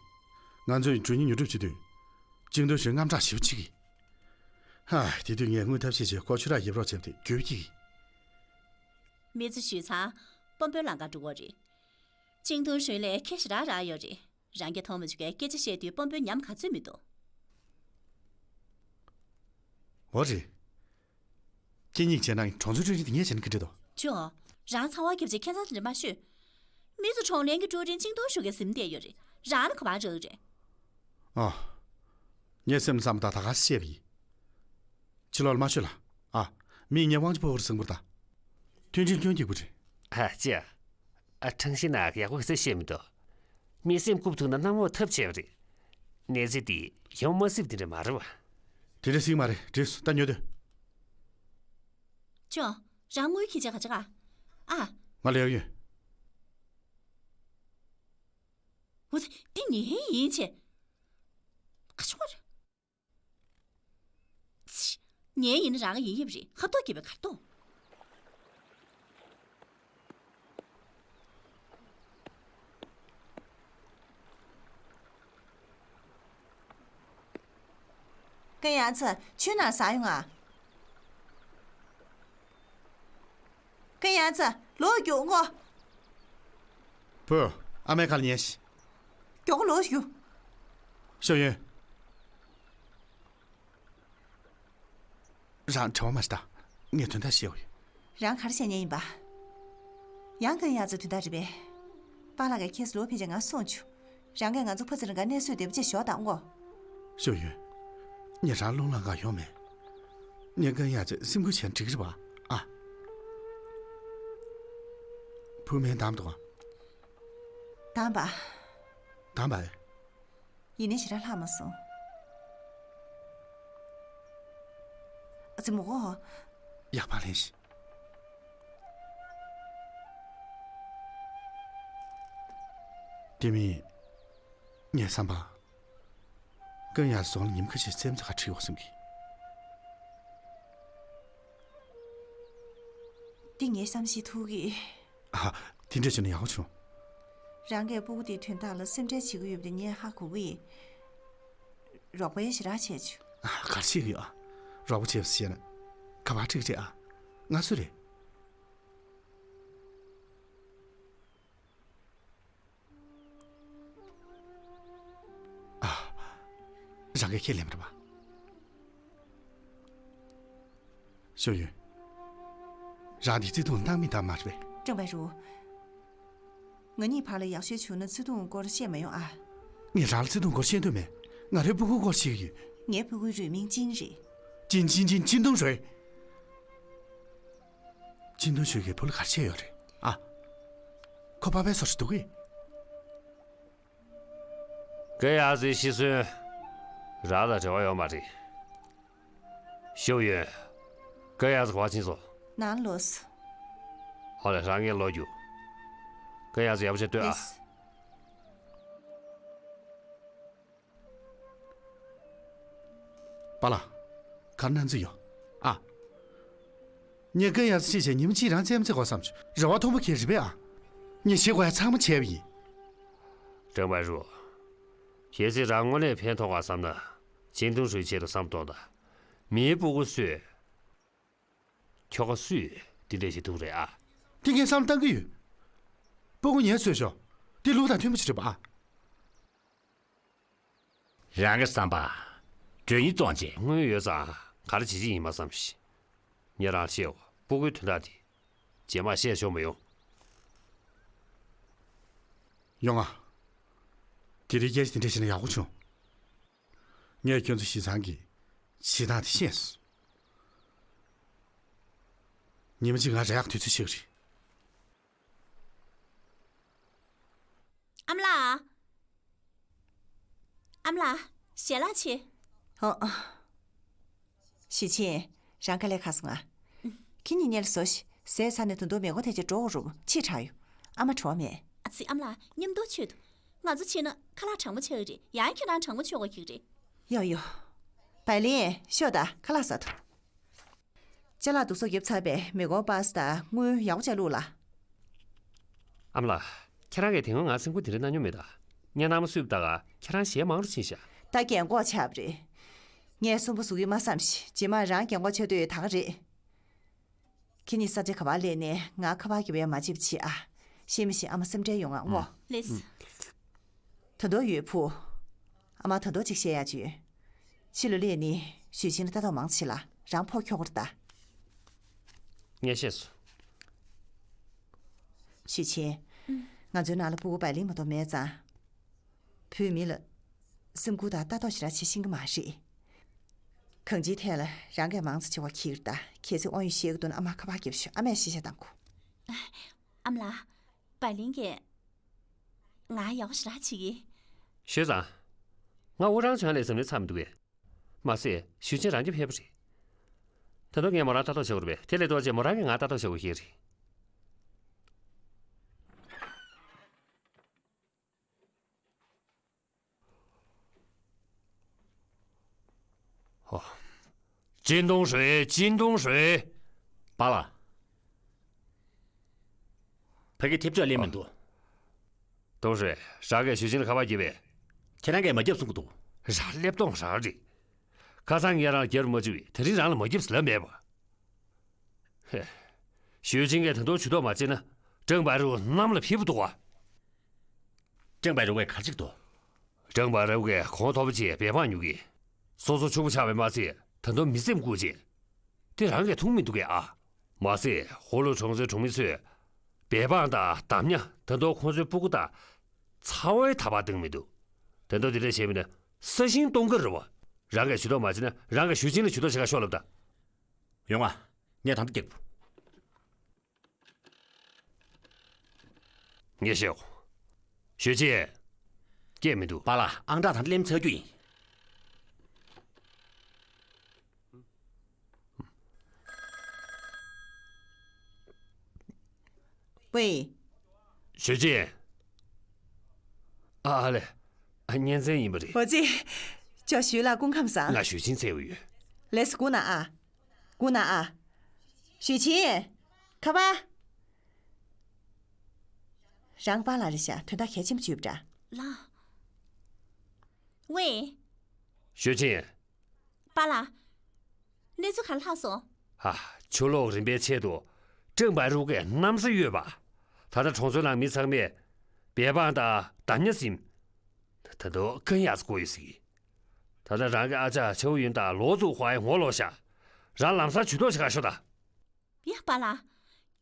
ངས། ང་ཚོས་གྲོས་གཉིས་ཉོ་སྒྲུབ་བྱེད་དུས། ཅིང་ཏུང་ཞོན་དངངས་སྐྲག་ཞེ་པོ་བྱེད་ཀྱི། ཧ། དེ་དུས་ངས་དངུལ་ཐབས་ཤེས་བྱས་ཁོ་ཆུ་རགས་ཡེབ་རོགས་བྱས་པ་དེ་རྒྱུས་སྐྱེས་ཀྱི། མི་ཚོ་ཞུས་ཚང་། དཔོན་པོའི་ལམ་ཁར་འགྲོ་གི་རེད། ཅིང་ཏུང་ཞོན་ལ་ཁེ་ཞེ་དྲག་རག་ཡོད་རེད། རང་གིས་མཐོང་མ་བྱུང་བའི་སྐད་ཆ་བཤད་དུས་དཔོན་པོས་ཉམས་ག་ཚོད་མི་འདུག་འོ་རེད། ཁྱེད་གཉིས་བྱས་ན་གྲོང་ཚོའི་ཀྲུའུ་རིན་དེ་ངས་བྱས་ན་ག་འདྲ་འདུག་ཅོ། རང་ཚང་བ་རྒྱབ་ཆེ་ཁྱད་མཚར་དེ་འདྲ་མ་ཤོད། མི་ཚོ་གྲོང་ལྷན་གྱི་ཀྲུའུ་རིན་ཅིང་ཏུང་ཞོན་གྱིས་ཟིན་བསྡད་ཡོད་རེད། རང་ལ་ག་པར་རག་རེད། ཨ། ངས་སེམས་ལ་བསམ་པ་དང་ད་ག་སེ་བཤད་པ་ཡིན། ཕྱི་ལོགས་ལ་མ་ཤོད་ལ། ཨ། མིས་ངའི་དབང་ཆ་ཕོག་པར་བཟང་པོར་ད། མཐུན་སྒྲིལ་སྐྱོན་གྱི་བུ་རེད། ཧ་ཅི། ཨ། ཁྲང་ཤིན་ན་ཡག་པོ་ག་ཚོད་བཤད་མི་འདུག་མི་སེམས་ཁུག་ཐུག་ན་གནམ་འོག་ཐབས་ཆེ་བ་རེད། གནས་ཚུལ་འདི་ཡོང་མ་སྲིད་པ་དེ་འདྲ་མ་རེད་བ། དེ་འདྲ་ཟིག་མ་རེད། འགྲིགས་སོང་། ད་ཉོ་དུས། ཅོ། རང་དངུལ་ཁྱི་ཅག་ག་ཅག་ག་ཨ། ང་ལ་ཡག་ཡོད། འོ་ཙི། འདི་ངའི་ཡིན་ཆེ། ཁ་ཆུ་བ་རེད། ཚི། ངའི་ཡིན་ན་རང་ཡིན་ཡིན་པ་རེད། ཁ་ཐོག་སྐྱེས་པའི་གར་ཐོག་ཀན་ཡང་ཚ། ཆུ་ནང་ཟ་ཡོང་ང་། ཀན་ཡང་ཚ། ལོག་རྒྱུག་ངོ་། བུ། ཨ་མའི་ཁ་ལ་ཉན་ཤིག་མགྱོགས་པོ་ལོག་ཞུ། ཤོ་ཡོན། རང་བྲེལ་བ་མ་བྱེད་ད། ངས་དོན་དག་བཤད་ཡོད། རང་ག་རེ་བཤད་མཁན་ཡིན་པ། ཡང་ཀན་ཡང་ཚ་དོན་དག་རེད་པས། པཱ་ལགས་ཀྱིས་ཁྱེད་ལོ་ཕལ་ཆེར་ང་སོང་བྱུང་། རང་གིས་ང་ཚོ་ཕ་ཚུ་རང་ག་གནས་སྲོལ་བདེ་པོ་བྱས་ཞོག་དང་ངོ་། ཤོ་ཡོན། ངས་རང་རླུང་ལངས་ག་ཡོང་མེད། ངས་ཀན་ཡང་ཚ་སེམས་ཁུར་བྱས་ན་འགྲིག་གི་རེད་པ། ཨ། བུ་སྨན་བཏང་འདུག་ག་བཏང་པ། བཏང་པ། ཡིན་ནའི་ཞེ་དྲག་ལྷག་མ་སོང་། ཨ་ཙི་མོ་གོ། ཡག་པ་ལེན་ཤིག་དེ་མིན། ངའི་བསམ་པ། ཀན་ཡང་ཚ་ཟོག་ལ་ཉིན་ཁ་ཤས་སེམས་ཚ་ཁ་ཁྲིད་ཡོད་བསམ་གི། འདི་ངའི་བསམ་ཤེས་ཐུག་གི། ཨ། དེ་འདྲ་བྱས་ན་ཡག་པོ་བྱུང་། རང་གིས་སྤུ་གུ་དེའི་དོན་དག་ལ་སེམས་ཁྲལ་བྱེད་ཀྱི་ཡོད་པ་དེ་ངས་ཧ་གོ་གི་ཡིན། རོགས་པ་ཡང་ཞེ་དྲག་བྱས་བྱུང་། ཨ། ག་རེ་བྱེད་ཀྱི་ཡོད་ཨ། རོགས་པ་བྱས་པ་ཟེར་ན། ག་པར་འགྲིག་རེད་ཨ། ང་སུ་རེད། ཨ། རང་གིས་ཁས་ལེན་པ་རེད་པ། ཤོ་ཡོན། རང་འདི་བརྩེ་དུང་སྣང་མེད་བཏང་མ་རེད་པས། ཀྲང་པའེ་རུ། ང་གཉིས་བར་ལ་ཡག་ཤོས་བྱུང་ན་བརྩེ་དུང་སྐོར་བཤད་མ་ཡོང་ཨ། ངས་རང་ལ་བརྩེ་དུང་སྐོར་བཤད་འདོད་མེད། ང་རའི་སྤུ་གུའི་སྐོར་བཤད་ཀྱི་ཡོད། ངའི་སྤུ་གུའི་རུས་མིང་ཅིན་རེད། ཅིན་ཅིན་ཅིན་ཅིན་ཏུང་ཧྲོས། ཅིན་ཏུང་ཧྲོས་ཀྱི་བུ་ལ་ག་རེ་བྱས་ཡོད་རེད་ཨ། ཁོ་པ་ཕའི་སོར་ཞིག་འདུག་གས། ཀན་ཡང་ཚའི་ཤི་གསོན། རང་དང་འབྲེལ་བ་ཡོད་མ་རེད། ཤོ་ཡོན། ཀན་ཡང་ཚ་ག་པར་ཕྱིན་སོང་། ནང་ལོགས་སུ། ཨོ་ལེ། རང་ངས་ལོག་རྒྱུག་ཀན་ཡང་ཚ་ཡག་པོ་བྱས་ལྟོས་ཨ། ལེས། པཱ་ལགས། ག་རེ་གནང་རྩིས་ཡོད་ཨ། ངས་རྐང་ཡག་ཙམ་བྱས་བྱས་ཉིན་མོ་གཅིག་རང་རྩེད་མོ་རྩེ་དགོས་བསམ་བྱུང་། རེ་བ་མཐོན་པོ་གང་རེད་པས་ཨ། ངས་བྱེད་དགོས་ཡག་ཚང་མ་བྱས་པ་ཡིན། ཀྲང་པའེ་རུའུ། གལ་སྲིད་རང་དངོས་གནས་ཕན་ཐོགས་པ་བསམ་ན། ཅིན་ཏུང་ཧྲུའེ་ཆེད་དུ་བསམ་གཏོང་དང་། མིའི་སྤུ་གུ་གསོས། ཁྱོ་ག་སུས་འདི་འདྲ་ཞིག་འཐུང་རེད་ཨ། དེ་ངས་བསམ་བློ་བཏང་གི་ཡོད། སྤུ་གུ་ངས་གསོས་ཤོག་དེ་ལུགས་དང་མཐུན་པ་ཞིག་རེད་པ་ཨ། རང་གི་བསམ་པ། གྲོས་ཉིད་བཙོང་བྱེད། དངུལ་ཡོད་ཙང་ག་རེ་བྱེད་ཀྱི་ཡིན་མ་བསམ་ཞིག་ངས་རང་ལ་བཤད་འོ། སྤུ་གུའི་དོན་དག་དེ། རྗེས་མ་བཤད་ཆོག་མི་ཡོང་། ཡོང་ང་། དེ་རིང་སྐད་ཆ་དེ་འདྲ་བཤད་ན་ཡག་པོ་བྱུང་། ངས་ཁྱོད་ཚོ་བྱས་ཙང་གི་བྱེད་སྟངས་དེ་ཤེས་སོང་། ཉི་མ་གཅིག་ང་རེག་དུས་ཚོད་ཤིག་རེད། ཨ་མ་ལགས། ཨ་མ་ལགས། ཞལ་ལག་ཆེ། ཨ། ཞུས་ཆིན། རང་དཀའ་ལས་ཁག་སོང་ང་། ཁྱེད་གཉིས་སྔོན་ལ་བཟོ་ཞིག་ཟས་ཚར་ནས་ད་དུང་མེ་འཁོར་དེ་ཅིག་འགྲོ་དགོས་རེད། ཕྱིས་དྲགས་ཡོང་། ཨ་མ་བྲོ་བ་མེད། ཨ་ཙི། ཨ་མ་ལགས། མཉམ་དུ་མཆོད་དོ། ང་ཚོ་ཕྱིན་ན་ཁ་ལག་གྲང་མོ་ཆགས་ཀྱི་རེད། ཡང་ཁྱེད་རང་གྲང་མོ་མཆོད་དགོས་ཀྱི་རེད། ཡོ་ཡོ། བའི་ལིན། ཤོག་དང་ཁ་ལག་ཟ་དོ། ཅ་ལག་བསྡུ་གསོག་བརྒྱབ་ཚར་བས་མེ་འཁོར་པཱ་སི་དང་དངུལ་ཡག་པོ་བྱས་བླུགས་ལ། ཨ་མ་ལགས། ཁྱེད་རང་གིས་དེ་སྔོན་ང་སེམས་ཁུར་དེ་འདྲ་གནང་མྱོང་མེད་ད། ངས་གནང་མ་སུས་ད་ག་ཁྱེད་རང་ཞལ་མང་རུ་ཕྱིན་ཤག་ད་རྒན་གོག་ཆགས་པ་རེད། ངས་གསོན་པོ་བཟོ་གི་མ་བསམ་ཞིག་རྗེས་མ་རང་རྒན་གོག་ཆགས་དུས་ད་ག་རེད། ཁྱེད་གཉིས་ས་ཆ་ག་པར་སླེབས་ནས་ང་ཁ་པར་རྒྱབ་ཡ་མ་བརྗེད་པ་བྱེད་ཨ། ཤེས་མི་ཤེས་ཨ་མ་སེམས་ཁྲལ་ཡོང་ང་སྔོ། ལགས་སོ། ད་དུང་ཡོད་བུ། ཨ་མ་ད་དུང་ཅིག་བཤད་ཡ་ཅིག་ཡོད། ཕྱི་ལོགས་ལ་ནི་ཞུས་ཆིན་ལ་ལྟ་རྟོག་མང་ཆེ་ལ་རང་ཕོག་ཁྱོག་གར་ལྟ། ངས་ཤེས་སོང་། ཞུས་ཆིན། ང་ཚོའི་ནང་ལ་སྤུ་གུ་བའི་ལིན་མ་གཏོགས་མེད་ཙང་། བུད་མེད་ལ་སེམས་ཁུར་དང་ལྟ་རྟོག་ཞེ་དྲག་བྱེད་ཤེས་ཀྱི་མ་རེད། གང་ཅིའི་ཐད་ལ་རང་གིས་མང་ཙམ་བྱེད་པ་གལ་ཆེ་རེད་ད། གལ་སྲིད་དབང་ཡོད་བཤད་ཀྱི་འདུག་ན་ཨ་མར་ཁ་པར་རྒྱབ་ཤོག་ཨ་མས་ཤེས་བྱ་བཏང་དགོས། ཨ་མ་ལགས། བའི་ལིན་གྱིས་ང་ཡག་པོ་ཞེ་དྲག་བྱེད་ཀྱི། ཞུས་ཙང་། ང་ཨུ་རང་བྱུང་ལས་བསམ་བློ་ཚར་མི་འདུག་གས། མ་ཟད་ཞུས་ཆིན་རང་གི་ཕེབས་པ་རེད། ད་དུང་ངས་མོ་རང་ལྟ་རྟོག་བྱེད་དགོས་རེད་པས། དེ་ལས་ལྡོག་རྗེས་མོ་རང་གིས་ང་ལྟ་རྟོག་བྱེད་དགོས་ཀྱི་རེད། ཧོ། ཅིན་ཏུང་ཧྲུའེ། ཅིན་ཏུང་ཧྲུའེ། པཱ་ལགས། ཕ་གི་ཐེབས་ཆག་ལེན་མི་འདུག་ཏུང་ཧྲུའེ། རང་གིས་ཞུས་ཆིན་ལ་ཁ་པར་བརྒྱབ་པས། ཁྱེད་རང་གིས་མ་བརྒྱབ་གསུང་གི་འདུག་རང་སླེབས་སྟངས་རང་རེད། ཁ་སང་ངས་རང་ལ་རྒྱབ་མ་བཅུག་པས་དེ་རིང་རང་ལ་མ་བརྒྱབ་ཟེར་ལབ་མེད་པ། ཧེ། ཞུས་ཆིན་གྱིས་ད་དུང་ཇུས་གཏོགས་མ་བྱས་ན། ཀྲང་པའེ་རུའུ་གནམ་ལ་འཕུར་བ་འདུག་བ། ཀྲང་པའེ་རུའུ་གིས་ག་རེ་བྱེད་ཀྱི་འདུག་ཀྲང་པའེ་རུའུ་གིས་གོང་མཐོ་པོ་ཅིག་འབད་འབངས་ཉོ་གི། སོ་སོ་ཕྱུག་པོ་ཆགས་པས་མ་ཚད་ད་དུང་མི་སེམས་བཀུག་བྱས། དེ་རང་གིས་མཐོང་མི་འདུག་གས་ཨ། མ་ཟད་ཧོ་ལོ་གྲོང་ཚོའི་གྲོང་མི་ཚོས། འབད་འབངས་དང་བདག་ཉ་ད་དུང་ཁོང་ཚོའི་སྤུ་གུ་དང་། ཚ་བོའི་ཐག་པ་འདང་མི་འདུག་ད་དུང་དེ་འདྲ་བྱས་པ་ཡིན་ན་ས་ཞིང་སྟོང་ཀ་རེད་བ། རང་གིས་ཇུས་གཏོགས་མ་བྱས་ན་རང་གིས་ཞུས་ཆིན་ལ་ཇུས་གཏོགས་བྱེད་ག་ཤོག་ལབ་ད། ཡོང་ང་། ངས་ད་ལྟ་རྒྱག་ངས་བཤད་གོ། ཞུས་ཆིན། སྐད་མི་འདུག་པཱ་ལགས། ཨང་གྲངས་ད་ལྟ་ལེན་ཚར་རྒྱུ་ཡིན། ཝེ། ཞུས་ཆིན། ཨ་ཨ་ལེ། ཨ་གཉེན་ཚན་ཡིན་པ་རེད། འོ་ཙི། ཅོ་ཞུས་ལགས་སྐུ་ཁམས་བཟང་། ང་ཞུས་ཆིན་བཙལ་གྱི་ཡོད། ལགས་སོ་སྒུག་གནང་ཨ། སྒུག་གནང་ཨ། ཞུས་ཆིན། ཁ་པར། རང་པཱ་ལགས་རེད་ཤག་དོན་དག་གལ་ཆེན་པོ་ཅིག་ཡོད་པ་འདྲ། ལགས། ཝེ། ཞུས་ཆིན། པཱ་ལགས། གནས་ཚུལ་ག་རེ་ལྷག་སོང་། ཧ། ཆུ་ལོག་རིམ་པའི་ཆེད་དུ། ཀྲང་པའེ་རུའུ་གིས་གནམ་ས་གཡོས་པ། ད་ལྟ་གྲོང་ཚོའི་ནང་མི་ཚང་མས། འབད་འབངས་དང་བདག་ཉ་ཟིན། ད་དུང་རྐང་ཡག་ཙམ་བསྐོར་ཡོད་ཟེར་གི། ད་ལྟ་རང་གི་ཨ་ཅག་ཆའོ་ཡུན་དང་ལོ་ཙུའུ་ཧྭ་ཡི་ངོ་ལོག་ཤག་རང་ལམ་སང་ཇུས་གཏོགས་བྱེད་ག་ཤོག་དང་། ཡ་པཱ་ལགས།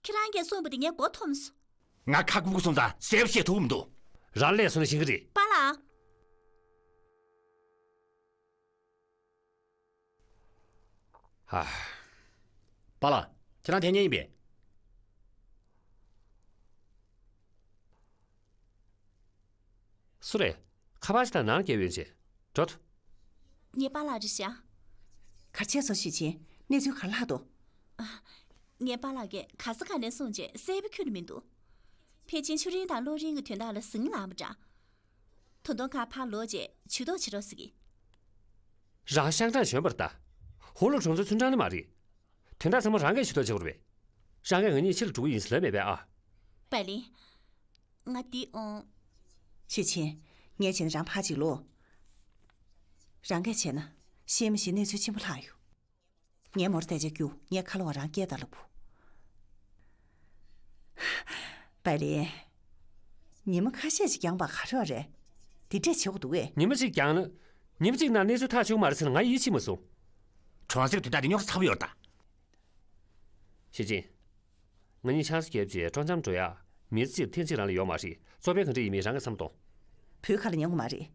ཁྱེད་རང་གིས་གསུངས་པ་དེ་ངས་མགོ་འཐོམས་སོང་། ང་ཁ་ཁུག་སོང་ཙང་གསལ་པོ་བཤད་ཐུབ་ཀྱི་མི་འདུག་རང་སླེབས་སོང་ན་ཤེས་ཀྱི་རེད། པཱ་ལགས། ཧ། པཱ་ལགས། ཁྱེད་རང་དེ་ཉིད་ཡིན་པས། སུ་རེད། ཁ་པར་ཞིག་དང་ནང་སྐྱེལ་ཡོད་ཅེས། འགྲོ་ཐུ། ངའི་པཱ་ལགས་རེད་ཤག་ག་རེ་བྱས་སོང་ཞུས་ཆིན། གནས་ཚུལ་ག་རེ་ལྷག་འདུག་ངའི་པཱ་ལགས་ཀྱིས་ག་ས་ག་ནས་གསུངས་རྗེས་གསལ་པོ་ཁྱོན་ནས་མི་འདུག་ཕལ་ཆེར་ཆུ་རིན་དང་གློག་རིན་གྱི་དོན་དག་ལ་ཟིང་ལངས་པ་འདྲ། ད་དུང་ཁ་ཕར་ལོག་རྗེས་ཇུས་གཏོགས་བྱེད་རོགས་ཟེར་གི། རང་ཤང་ཀྲང་གཞོན་པ་རེད་ད། ཧུའུ་ལུའུ་གྲོང་ཚོའི་ཚུན་ཀྲང་ནི་མ་རེད། དོན་དག་ཚང་མ་རང་གིས་ཞུ་གཏུག་བྱེད་དགོས་རེད་པས། རང་གིས་ང་གཉིས་ཕྱིར་འགྲོ་གི་ཡིན་ཟེར་ལབ་མེད་པས་ཨ། པའི་ལིན། ང་འདི་ཨང་། ཞུས་ཆིན། ངས་བྱས་ན་རང་ཕར་ཅིག་ལོག་རང་གིས་བྱས་ན་ཤེས་མ་ཤེས་གནས་ཚུལ་ཆེན་པོ་ལྷག་ཡོད། ངས་མོར་བལྟས་བྱས་རྒྱུགས། ངས་ཁ་ལོ་བ་རང་སྐད་བརྡ་ལབ་བུ། པའི་ལིན། ཉི་མ་ཁ་ཤས་ཤིག་འགྱངས་པ་ག་རེ་བ་རེད། དེ་འདྲས་བྱེད་དགོས་འདུག་གས། ཉི་མ་གཅིག་འགྱངས་ན། ཉི་མ་གཅིག་ནང་གནས་ཚུལ་ཐག་ཆོད་མ་རེད་ཟེར་ན་ང་ཡིད་ཆེས་མ་སོང་། གྲོང་གསེབ་དོན་དག་འདི་རྙོག་དྲ་ཚ་པོ་ཡོད་རེད་ད། ཞུས་ཅིན། ང་གཉིས་ཆང་ས་བརྒྱབ་རྗེས་སྤྲོ་འཆམ་འགྲོ་ཡག་མི་ཚེ་གཅིག་ཐེངས་གཅིག་རང་ལ་ཡོད་མ་རེད། གཙོ་ཕལ་ག་འདྲ་ཡིན་མིན་རང་གིས་བསམ་བློ་གཏོང་། བུའི་ཁ་ལ་ཉན་དགོས་མ་རེད།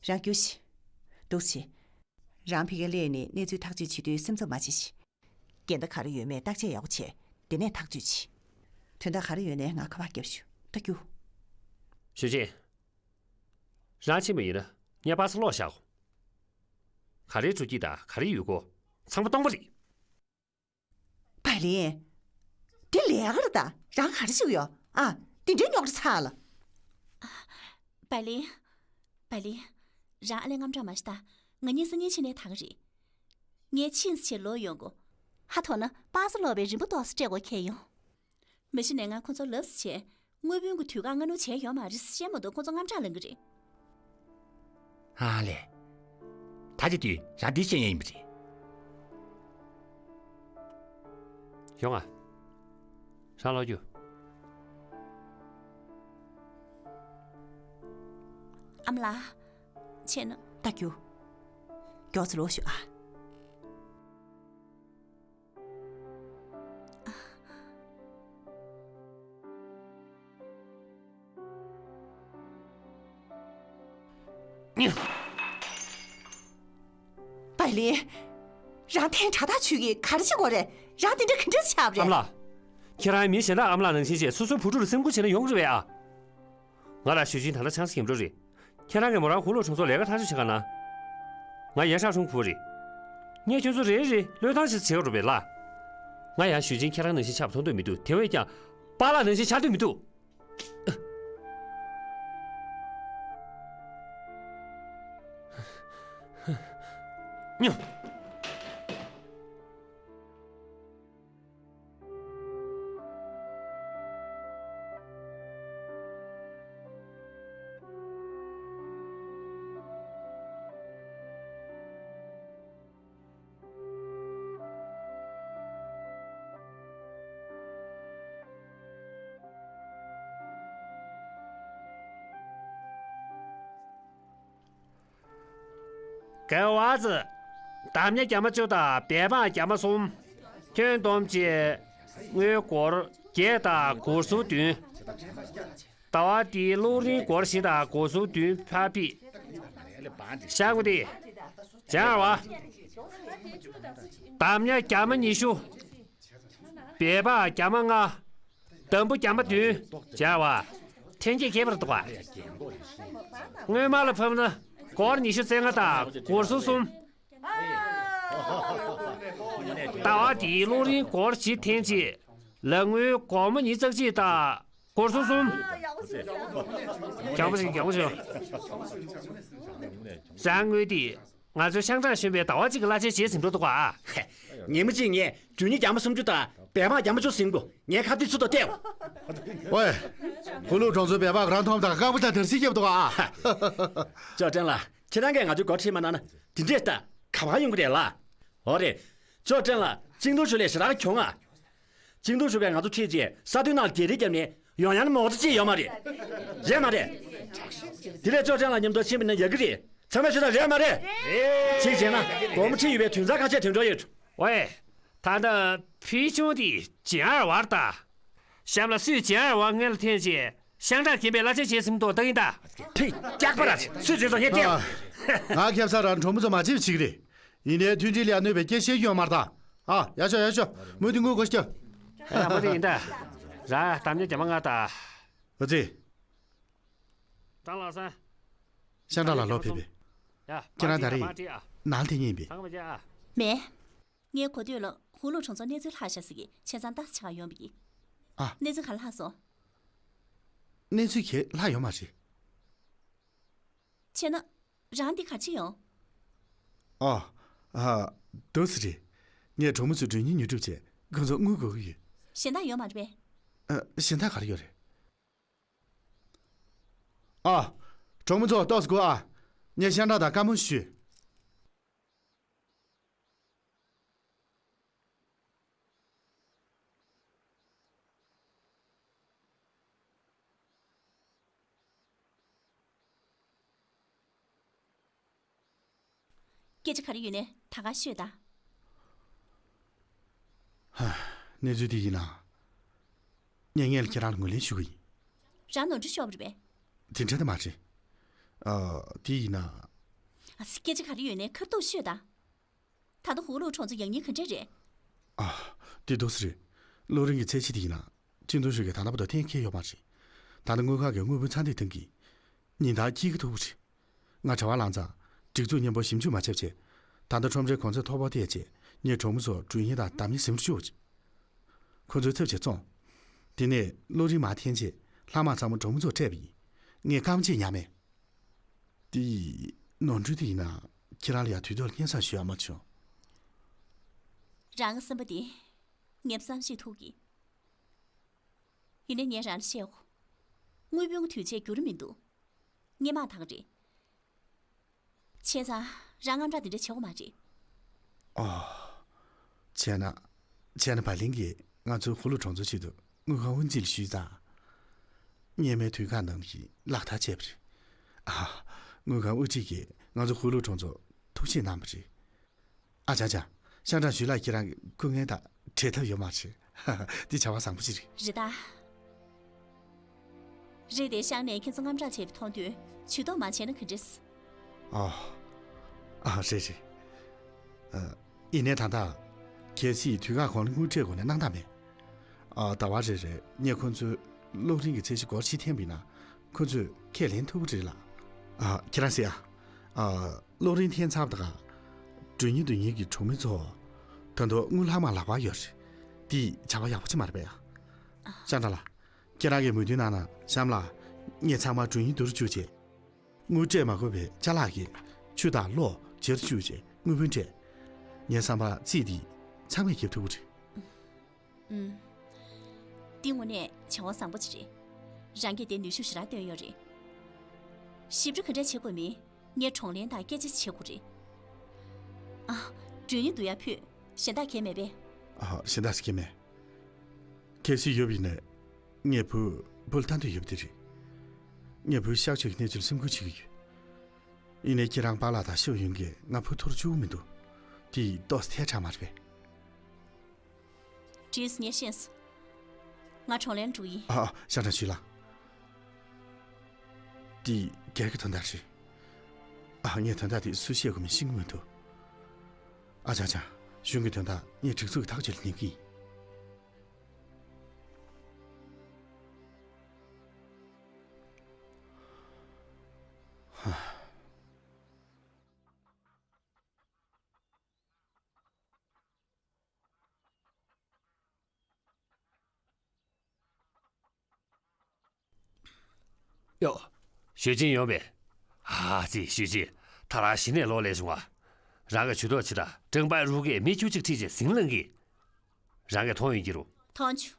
རང་རྒྱུགས་ཤིག་འདུག་སེ། རང་ཕ་གིར་སླེབས་ནས་གནས་ཚུལ་ཐག་གཅོད་བྱེད་དུས་སེམས་འཚབ་མ་བྱེད་ཤིག་འགལ་ཟླ་ག་རེ་ཡོད་མེད་བརྟག་དཔྱད་ཡག་པོ་བྱས། དེ་ནས་ཐག་གཅོད་བྱེད། དོན་དག་ག་རེ་ཡོད་ནའི་ང་ཁ་པར་བརྒྱབ་ཤོག་ད་རྒྱུགས། ཞུས་ཅིན། རང་ཕྱིན་པ་ཡིན་ན་ངས་པ་སེ་ལོག་བཞག་གོ། ག་རེ་སྤྲོ་སྐྱིད་དང་ག་རེ་ཡུལ་སྐོར། ཚང་མ་སྟོང་པ་རེད། པའི་ལིན། འདི་ལས་ཀ་རེད་ད། རང་ག་རེ་ཞུ་གི་ཡོད་ཨ། འདི་འདྲའི་རྙོག་དྲ་ཚ་ལ། པའི་ལིན། པའི་ལིན། རང་ཨ་ལས་དངངས་སྐྲག་མ་བྱེད་ད། ང་གཉིས་སང་ཉིན་ཕྱི་ནས་ཐག་རེད། ངས་ཕྱིན་ཚེ་ཕྱིར་ལོག་ཡོང་གོ། ཧ་ཐོག་ན་པ་སེ་ལོག་པའི་རིན་པ་ཏོག་ཙམ་སྤྲད་དགོས་ཁེལ་ཡོང་། མ་གཞི་ནས་ང་ཁོ་ཚོར་ལབ་ཙམ་བྱས། དངུལ་བུན་གྱི་དུས་བཀག་སྔ་སྣུར་བྱས་ཡོད་མ་རེད་ཟེར་བཤད་མ་གཏོགས་ཁོ་ཚོ་དངངས་སྐྲག་ལངས་ཀྱི་རེད། ཨ་ལས། ད་ཅི་དུས་རང་འདི་བཤད་ཡ་ཡིན་པ་རེད། ཡོང་ང་། རང་ལོག་རྒྱུགས། ཨ་མ་ལགས། ཕྱིན་ན། ད་རྒྱུགས། མགྱོགས་ཙམ་ལོག་ཤོག་ཨ། པའི་ལིན། རང་ཐེངས་དྲ་ཐག་ཆོད་ཀྱི་ག་རེ་བྱེད་དགོས་རེད། རང་དེ་འདྲ་ག་འདྲ་ཆགས་པ་རེད། ཨ་མ་ལགས། ཁྱེད་རང་མི་གཞན་དག་ཨ་མ་ལགས་ནང་བཞིན་བྱས་སོ་སོའི་བུ་ཕྲུག་ལ་སེམས་ཁུར་བྱས་ན་ཡོང་གི་རེད་པས་ཨ། ང་ལ་ཞུས་ཅིན་ད་ལྟ་ཆང་ས་འགེམ་འགྲོ་རེད། ཁྱེད་རང་གིས་མོ་རང་ཧུའུ་ལུའུ་གྲོང་ཚོར་ལས་ཀ་ཐག་གཅོད་བྱེད་ག་ན། ང་ཡན་ཧྲང་ཧྲུང་ཕུ་བོ་རེད། ངས་ཁྱོད་ཚོ་རེ་རེ་བློས་བཏང་ཞིག་བྱེད་དགོས་རེད་པས་ལགས། ང་ཡང་ཞུས་ཅིན་ཁྱེད་རང་ནང་བཞིན་ཆགས་པ་མཐོང་འདོད་མི་འདུག་དེ་བས་ཀྱང་། པཱ་ལགས་ནང་བཞིན་ཆགས་འདོད་མི་འདུག་ཉོ། ག་བ་ཙི། འདམ་ཉ་རྒྱ་མ་བཅུ་དང་སྦལ་པ་རྒྱ་མ་གསུམ། ཁྱོན་བསྡོམས་བྱས། དངུལ་སྒོར་བརྒྱད་དང་སྒོར་ཟུར་བདུན། ཟླ་བ་འདིའི་གློག་རིན་སྒོར་བཞི་དང་སྒོར་ཟུར་བདུན་ཕར་ཕུད། ཤག་པོ་ཏི། ཇང་བ། འདམ་ཉ་རྒྱ་མ་ཉི་ཤུ། སྦལ་པ་རྒྱ་མ་ལྔ། འདམ་བུ་རྒྱ་མ་བདུན། ཇང་བ། ཐོན་སྐྱེད་ཁྱད་པར་འདུག་ག་སྔོན་མ་ལ་ཕབ་ན་སྒོར་ཉི་ཤུ་རྩ་ལྔ་དང་སྒོར་ཟུར་གསུམ། ཟླ་བ་འདིའི་གློག་རིན་སྒོར་བཞི་ཐེངས་གཅིག་ལག་དངུལ་སྒོར་མོ་ཉིས་རྩ་གཅིག་དང་སྒོར་ཟུར་གསུམ། རྒྱག་པོ་ཞིག་རྒྱག་པོ་ཞིག་རང་དངུལ་འདི་ང་ཚོའི་ཤང་ཀྲང་གཞོན་པས་ཟླ་བ་གཅིག་གི་གླ་ཆ་བྱས་ཟིན་འགྲོ་འདུག་ག་ཉི་མ་གཅིག་ངས་འབྲུ་སྙིང་རྒྱ་མ་སུམ་ཅུ་དང་སྦལ་པ་རྒྱ་མ་བཅུ་ཟིན་གོ་ངས་ཁ་བརྡའི་ཚུལ་དུ་བལྟས། ཝེ། ཧུའུ་ལུའུ་གྲོང་ཚོའི་སྦལ་པ་རང་མཐོང་དང་རྐང་པ་དང་དར་སིལ་རྒྱབ་འདུག་ག་ཅོ་ཀྲེན་ལགས། ཁྱེད་རང་གིས་ང་ཚོའི་སྒོར་ཁྲིད་མ་གནང་ན་དེ་འདྲས་ལྟ་ག་པར་ཡོང་གི་རེད་ལ། འོ་རེད། ཅོ་ཀྲེན་ལགས་ཅིང་ཏུའུ་ཞུ་ལས་ཞེ་དྲག་གྱོང་ང་། ཅིང་ཏུའུ་ཞུ་པས་ང་ཚོ་ཁྲིད་རྗེས་ས་མཐོའི་ནང་ལ་རྒྱག་རེས་བརྒྱབ་ནས་ཡོང་ཡག་ནི་མོ་ཊ་གཅིག་ཡོད་མ་རེད། རེད་མ་རེད། དེ་ལས་ཅོ་ཀྲེན་ལགས་མཉམ་དུ་ཕྱིན་པ་ན་ཡག་གི་རེད། ཚང་མས་ཤོད་དང་རེད་མ་རེད། རེད། གཅིག་བྱས་ན་སྒོར་མོ་ཁྲིད་ཡོད་པའི་དུས་མཚམས་ཁ་ཤས་ཐོན་འགྲོ་ཡོད། ཝེ། ད་ལྟ་ཕུལ་བྱུང་དེ་ཇེ་ཨར་ཝར་ད། གཤམ་ལ་སུས་ཇེ་ཨར་ཝར་སྔོན་ལ་འཐེན་རྗེས་ཤང་ཀྲང་རྒན་པའི་གླ་ཆ་བྱས་ཟིན་མདོག་ལྟ་གིན་གདའ། ཁྲིད་སྐྱག་པ་ར་སུས་བྱས་སོང་ངས་བལྟས། ང་ཁེབ་ས་ར་གྲོང་མི་ཚོ་མ་བྱེད་པ་བྱེད་ཀྱི་རེད། ཡིན་ནའི་མཐུན་སྒྲིལ་ལ་གནོད་པའི་སྐད་ཆ་ཡོད་མ་རེད་ད། ཨ་ཡག་ཤོག་ཡག་ཤོག་མུ་མཐུད་དངུལ་སྒོར་སྐྱོབ། ཨ་ཡག་པོ་དེ་ཡིན་ད། ར་གཏམ་ཉ་རྒྱ་མ་ང་ད། ཨ་ཙི། ཀྲང་ལགས་སང་། ཤང་ཀྲང་ལགས་ལོག་ཕེབས་པས། ཡ། ཁྱེད་རང་ད་རེས་ནང་ལ་འཐེན་ཉན་པས། མེད། ངས་གོ་ཐོས་ལ་ཧུའུ་ལུའུ་གྲོང་ཚོར་གནས་ཚུལ་ལྷག་བཞག་ཟེར་གི་བྱས་ཙང་ལྟ་ཆ་ཡོང་བ་ཡིན། ཨ། གནས་ཚུལ་ག་ལྷག་སོང་། གནས་ཚུལ་གས་ལྷག་ཡོད་མ་རེད། བྱས་ན། རང་འདི་ག་ཅི་ཡོང་། ཨ། ཨ། འདུག་སེ་རེད། ངས་གྲོགས་མོ་ཚོའི་སྒྲོན་སྙིང་ཉོ་སྒྲུབ་བྱས་ཁོ་ཚོ་དངུལ་དགོས་ཀྱི་ཡོད། གཞན་དག་ཡོད་མ་རེད་པས། ཨ། གཞན་དག་ག་རེ་ཡོད་རེད། ཨ། གྲོགས་མོ་ཚོ་ཏོག་ཙམ་སྒུག་ཨ། ངས་ཤ་འདྲ་དང་བཀའ་མོལ་ཞུས། སྐད་ཆ་ག་རེ་ཡོད་ནའི་ད་ག་ཤོད་དང་། ཧ། གནས་ཚུལ་འདི་ཡིན་ན། ངས་སྔོན་ལ་ཁྱེད་རང་ལ་ངོས་ལེན་ཞུ་གི་ཡིན། རང་ནོར་འཁྲུལ་ཤོར་བ་རེད་པས། དེ་འདྲ་ནི་མ་རེད། ཨ། དེ་ཡིན་ན། ཨ་སི། སྐད་ཆ་ག་རེ་ཡོད་ནའི་ཁ་ཐུག་ཤོད་དང་། ད་ལྟ་ཧུ་ལུ་གྲོང་ཚོ་ཡག་ཉེས་ག་འདྲ་རེད། ཨ། དེ་འདུག་སེ་རེད། གློག་རིན་གྱི་ཚད་གཞི་དེ་ཡིན་ན། ཅིན་ཏུང་ཧྲི་གིས་ད་ལྟ་བར་དུ་གཏན་འཁེལ་ཡོད་མ་རེད། ད་ལྟ་དངུལ་ཁང་གི་དངུལ་བུན་ཚ་འདེད་གཏོང་གི། ཉིན་ལྟར་སྐྱིད་ཀྱི་ཐུག་པ་རེད། ང་གྲྭ་པ་ལངས་ཙང་། སྒྲིག་འཛུགས་མཉམ་པོ་ཞིབ་འཇུག་མ་བྱས་བྱས། ད་ལྟ་ཁྲོམ་རའི་གོང་ཚད་མཐོ་པོ་བལྟས་བྱས། ངས་གྲོགས་མོ་ཚོར་སྒྲོན་སྙིང་དང་འདམ་སྙིང་ཟིན་པར་བཅུག་བྱས། ཁོ་ཚོའི་ཚབ་བྱས་བཙོངས། དེ་ནས་གློག་རིན་མར་འཐེན་བྱས། ལྷག་མ་ཚང་མ་གྲོགས་མོ་ཚོར་སྤྲད་པ་ཡིན། ངས་སྐར་མ་གཅིག་ཉར་མེད། དེ་ཡི་ནོར་འཁྲུལ་དེ་ཡིན་ན། ཁྱེད་རང་ལ་ཡང་དུས་ཐོག་ལ་སྙན་སེང་ཞུ་ཡག་མ་བྱུང་། རང་གི་སེམས་པ་དེ་ངས་བསམ་ཤེས་ཐུབ་ཀྱི། ཡིན་ནའི་ངས་རང་ལ་བཤད་གོ། དངུལ་བུན་གྱི་དུས་ཚད་འགྱུར་མི་འདུག་སྔོན་མ་དང་རེད། བྱས་ཙང་རང་དངངས་སྐྲག་དེ་འདྲ་བྱེད་དགོས་མ་རེད། ཨོ། བྱས་ན། བྱས་ན་བ་ལིང་གིས་ང་ཚོའི་ཧུ་ལུ་གྲོང་ཚོའི་ཆེད་དུ་དངུལ་ཁང་དབུ་འཛུགས་ཞུས་ཙང་། སྔོན་མའི་དུས་བཀག་ནང་བཞིན་ལག་བསྟར་བྱས་པ་རེད། ཨ། དངུལ་ཁང་དབུ་ཁྲིད་ཀྱིས་ང་ཚོ་ཧུ་ལུ་གྲོང་ཚོར་ཐུགས་རྗེ་གནང་བ་རེད། ཨ་ཅག་ཅག་ཤང་ཀྲང་ཞུས་ལགས་ཁྱེད་རང་གི་སྐུ་ངལ་དང་བྲལ་ཐབས་ཡོད་མ་རེད། འདི་བྱ་བ་བཟང་པོ་ཅིག་རེད། རེད་ད། རེད་དེ་ཤང་ནས་ཁྱེད་ཚོ་དངངས་སྐྲག་བྱས་པ་མཐོང་དུས་ཇུས་གཏོགས་མ་བྱས་ན་ག་འདྲས། ཨ། ཨ། རེད་རེད། ཨ། ཡིན་ནའི་ད་ལྟ། གལ་སྲིད་དུས་བཀག་གོང་ལ་དངུལ་སྤྲད་དགོས་ན་གནང་ཐབས་མེད། ཨ། ཟླ་བ་རེ་རེར་ངས་ཁོ་ཚོའི་གློག་རིན་གྱི་ཚད་གཞི་སྒོར་གཅིག་འཐེན་པ་ཡིན་ན། ཁོ་ཚོས་ཁས་ལེན་ཐུབ་ཀྱི་རེད་ལགས། ཨ། ཁྱེད་རང་གཟིགས་ཨ། ཨ། གློག་རིན་འཐེན་ཚར་བ་དང་། སྒྲོན་སྙིང་བསྡུ་མཁན་གྱི་གྲོང་མི་ཚོ། ད་དུང་དངུལ་ལྷག་མ་ལག་པར་ཡོད་རེད། འདི་བྱ་བ་ཡག་པོ་ཅིག་མ་རེད་པས། ཨ། ཤང་ཀྲང་ལགས། ཁྱེད་རང་གིས་མོས་མཐུན་གནང་ན། གཤམ་ལ། ངས་ཚང་མ་སྒྲོན་སྙིང་བསྡུ་རུ་བཅུག་བྱས། དངུལ་སྤྲད་མ་དགོས་པའི་ཅ་ལག་གི་ཆུ་དང་གློག་བརྗེ་རུ་བཅུག་བྱས་དངུལ་བུན་སྤྲད། ངའི་བསམ་པར་རྩིས་འདི་ཚང་མས་འཁྱེར་ཐུབ་ཀྱི་རེད། ཨུམ། འདི་དངོས་གནས་བྱ་བ་བཟང་པོ་ཅིག་རེད། རང་གིས་དེ་ནུས་ཤུགས་ཞེ་དྲག་བཏོན་ཡོད་རེད། ཞིབ་ཕྲ་ག་འདྲ་བྱེད་དགོས་མིན་ངས་གྲོང་ལྷན་དང་སྐད་ཆ་བྱེད་དགོས་རེད། ཨ། སྒྲོན་སྙིང་བསྡུ་ཡག་ཕུད། གཞན་དག་གལ་མེད་པས། ཨ། གཞན་དག་གལ་མེད། གལ་སྲིད་ཡོད་པ་ཡིན་ན། ངས་བུ། བུ་ལ་ལྟ་འདོད་ཡོད་པ་དེ་རེད། ངས་བུའི་གཤགས་བཅོས་ཀྱི་གནས་ཚུལ་སེམས་ཁུར་བྱེད་ཀྱི་ཡོད། ཡིན་ནའི་ཁྱེད་རང་པཱ་ལགས་དང་ཤོ་ཡུན་གྱིས་ང་བུ་ཐུག་རུ་བཅུག་མི་འདུག་དེ་ཏོག་ཙམ་ཐལ་དྲགས་མ་རེད་པས། བྲིས་ངས་ཤེས་སོང་། ང་གྲོང་ལྷན་འགྲོ་ཡིན། ཨ། ཨ། ཤང་ཀྲང་ཞུས་ལགས། འདི་སྒེར་གྱི་དོན་དག་རེད། ཨ། ངས་དོན་དག་དེ་སུ་བཤད་དགོས་མིན་ཤེས་ཀྱི་མི་འདུག་ཨ་ཅག་ཅག་གཞུང་གི་དོན་དག་ངས་སྒྲིག་འཛུགས་ཀྱི་ཐག་གཅོད་ལ་ཉན་གྱི་ཡིན། ཡོ། ཞུས་ཅིན་ཡོང་པས། ཨ་ཙི། ཞུས་ཅིན། ད་རང་གཞི་ནས་ལོག་སླེབས་བྱུང་བ། རང་གི་ཇུས་གཏོགས་ཅིག་དང་ཀྲང་པའེ་རུའུ་གིས་མི་བཅུ་གཅིག་ཁྲིད་བྱས་ཟིང་ལངས་ཀྱིས། རང་གིས་མཐོང་ཡོད་ཀྱི་རེད། མཐོང་བྱུང་།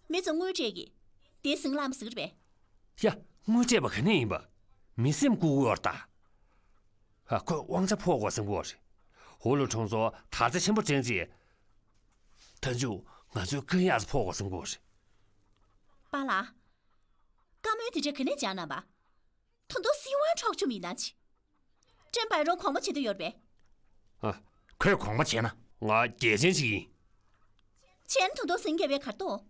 མི་ཚོ་དངུལ་སྤྲད་ཀྱིས་དེ་ཟིང་ལངས་པ་ཟེར་གྱི་རེད་པས། ཡ། དངུལ་སྤྲད་པ་ག་ནས་ཡིན་པ། མི་སེམས་འགུག་གི་ཡོད་རེད་ད། ཧ། ཁོས་དབང་ཆ་ཕོག་དགོས་བསམ་གྱི་ཡོད་རེད། ཧུ་ལུ་གྲོང་ཚོར་དར་ཆ་ཆེན་པོ་བསྒྲེངས་རྗེས། མཐའ་མཇུག་ང་ཚོའི་ཀུན་ཡག་ཕོག་དགོས་བསམ་གྱི་ཡོད་རེད། པཱ་ལགས། བཀའ་མོལ་དེ་འདྲ་ག་ནས་སྦྱངས་གནང་བ། ད་དུང་སྲིད་དབང་འཕྲོག་བཅུག་མི་གནང་ཅི། ཀྲེན་པའེ་རུའུ་གོང་མ་བྱེད་འདོད་ཡོད་པས། ཨ། ཁོས་གོང་མ་བྱས་ན། ང་རྒྱལ་ཅན་ཞིག་ཡིན། བྱས་ན་ད་དུང་ཟིང་རྒྱབ་པའི་གར་གཏོགས།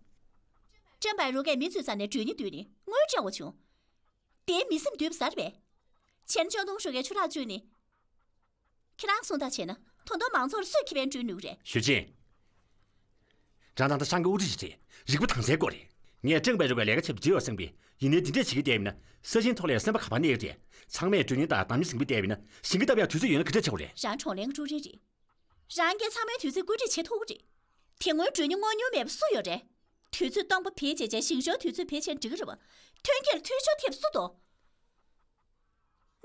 ཀྲེན་པའེ་རུའུ་གིས་མི་ཚོའི་རྩ་ནས་སྒྲོན་སྙིང་བསྡུས་ནས་དངུལ་སྤྲད་དགོས་བྱུང་། དེའི་མི་སེམས་འདུལ་བ་ཟེར་བས། བྱས་ན་ཅོན་ཏུང་ཧྲུའུ་གིས་ཆུ་རགས་བཅུག་ནས། ཁྱེད་རང་གསུང་སྟངས་བྱས་ན་ད་དུང་མང་ཚོགས་ལ་སུས་ཁེ་ཕན་བསྐྲུན་ནུས་རེད། ཞུས་ཅིན། རང་ད་ལྟ་ཤང་གི་དབུ་ཁྲིད་ཅིག་རེད། རིག་པ་དྭངས་གསལ་དགོས་རེད། ངས་ཀྲེན་པའེ་རུའུ་གི་ལས་ཀ་བྱེད་པ་འགྲིག་ཡོད་བསམ་པས། ཡིན་ནའི་འདི་འདྲས་བྱེད་ཀྱི་བསྡད་པ་ན་ས་ཞིང་ཐོག་ལ་སེམས་པ་ག་པར་གནས་ཀྱི་རེད། ཚང་མས་སྒྲོན་སྙིང་དང་འདམ་སྙིང་ཟིང་པའི་བསྡད་པ་ཡིན་ན་ཞིང་ཁ་བཏབ་ཡག་དུས་ཚོད་ཡོད་ན་ག་འདྲས་བྱེད་དགོས་རེད། རང་གྲོང་ལྷན་ཀྲུའུ་རིན་རེད། རང་གིས་ཚང་མའི་དུས་ཚོད་བཀོད་སྒྲིག་བྱེད་ཐུབ་ཀྱི་རེད། དེ་སྔོན་སྒྲོན་སྙིང་དངོས་མྱོང་མེད་པ་སུ་ཡོད་རེད། དུས་ཚོད་སྟོང་པ་བེད་སྤྱད་བྱས་ཞིང་ཞོར་དུས་ཚོད་བེད་སྤྱད་འགྲིག་གི་རེད་པ། ཐོན་སྐྱེད་ལ་འཐུས་ཤོར་ཐེབས་སུ་གཏོགས།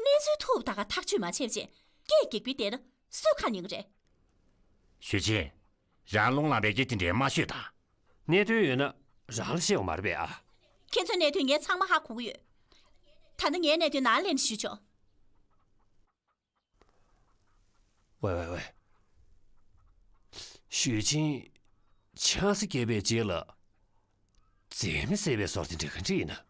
གནས་ཚུལ་ཐུག་པ་ད་ག་ཐག་གཅོད་མ་བྱས་བྱས་སྐད་འགེགས་པའི་བསྡད་ན་ སུས་ཁ་ཉན་གི་རེད། ཞུས་ཅིན། རང་རླུང་ལངས་པའི་སྐད་དེ་འདྲའི་མ་ཤོད་ད། གནད་དོན་ཡོད་ན་རང་ལ་བཤད་དགོས་མ་རེད་པས་ཨ། ཁྱེད་ཚོའི་གནད་དོན་ངས་ཚང་མ་ཧ་གོ་གི་ཡོད། ད་ནི་ངའི་གནད་དོན་ནང་ལ་ལན་ཞུས་ཆོག། ཝེ་ཝེ་ཝེ། ཞུས་ཅིན། ཆང་ས་བརྒྱབ་པའི་རྗེས་ལ། རྫས་མ་བསྲེས་པའི་ཟོར་དེ་འདྲ་ག་འདྲ་ཡིན་ན།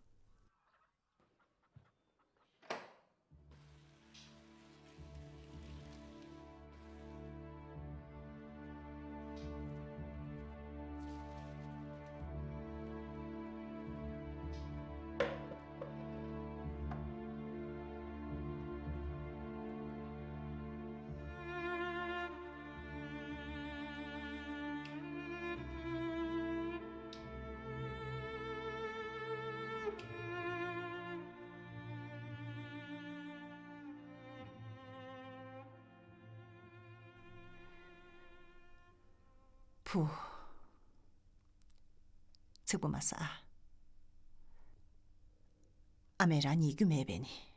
བུ། ཚིག་པ་མ་ཟ། ཨ་མས་རང་ཉལ་རྒྱུ་མེད་པས་ནི།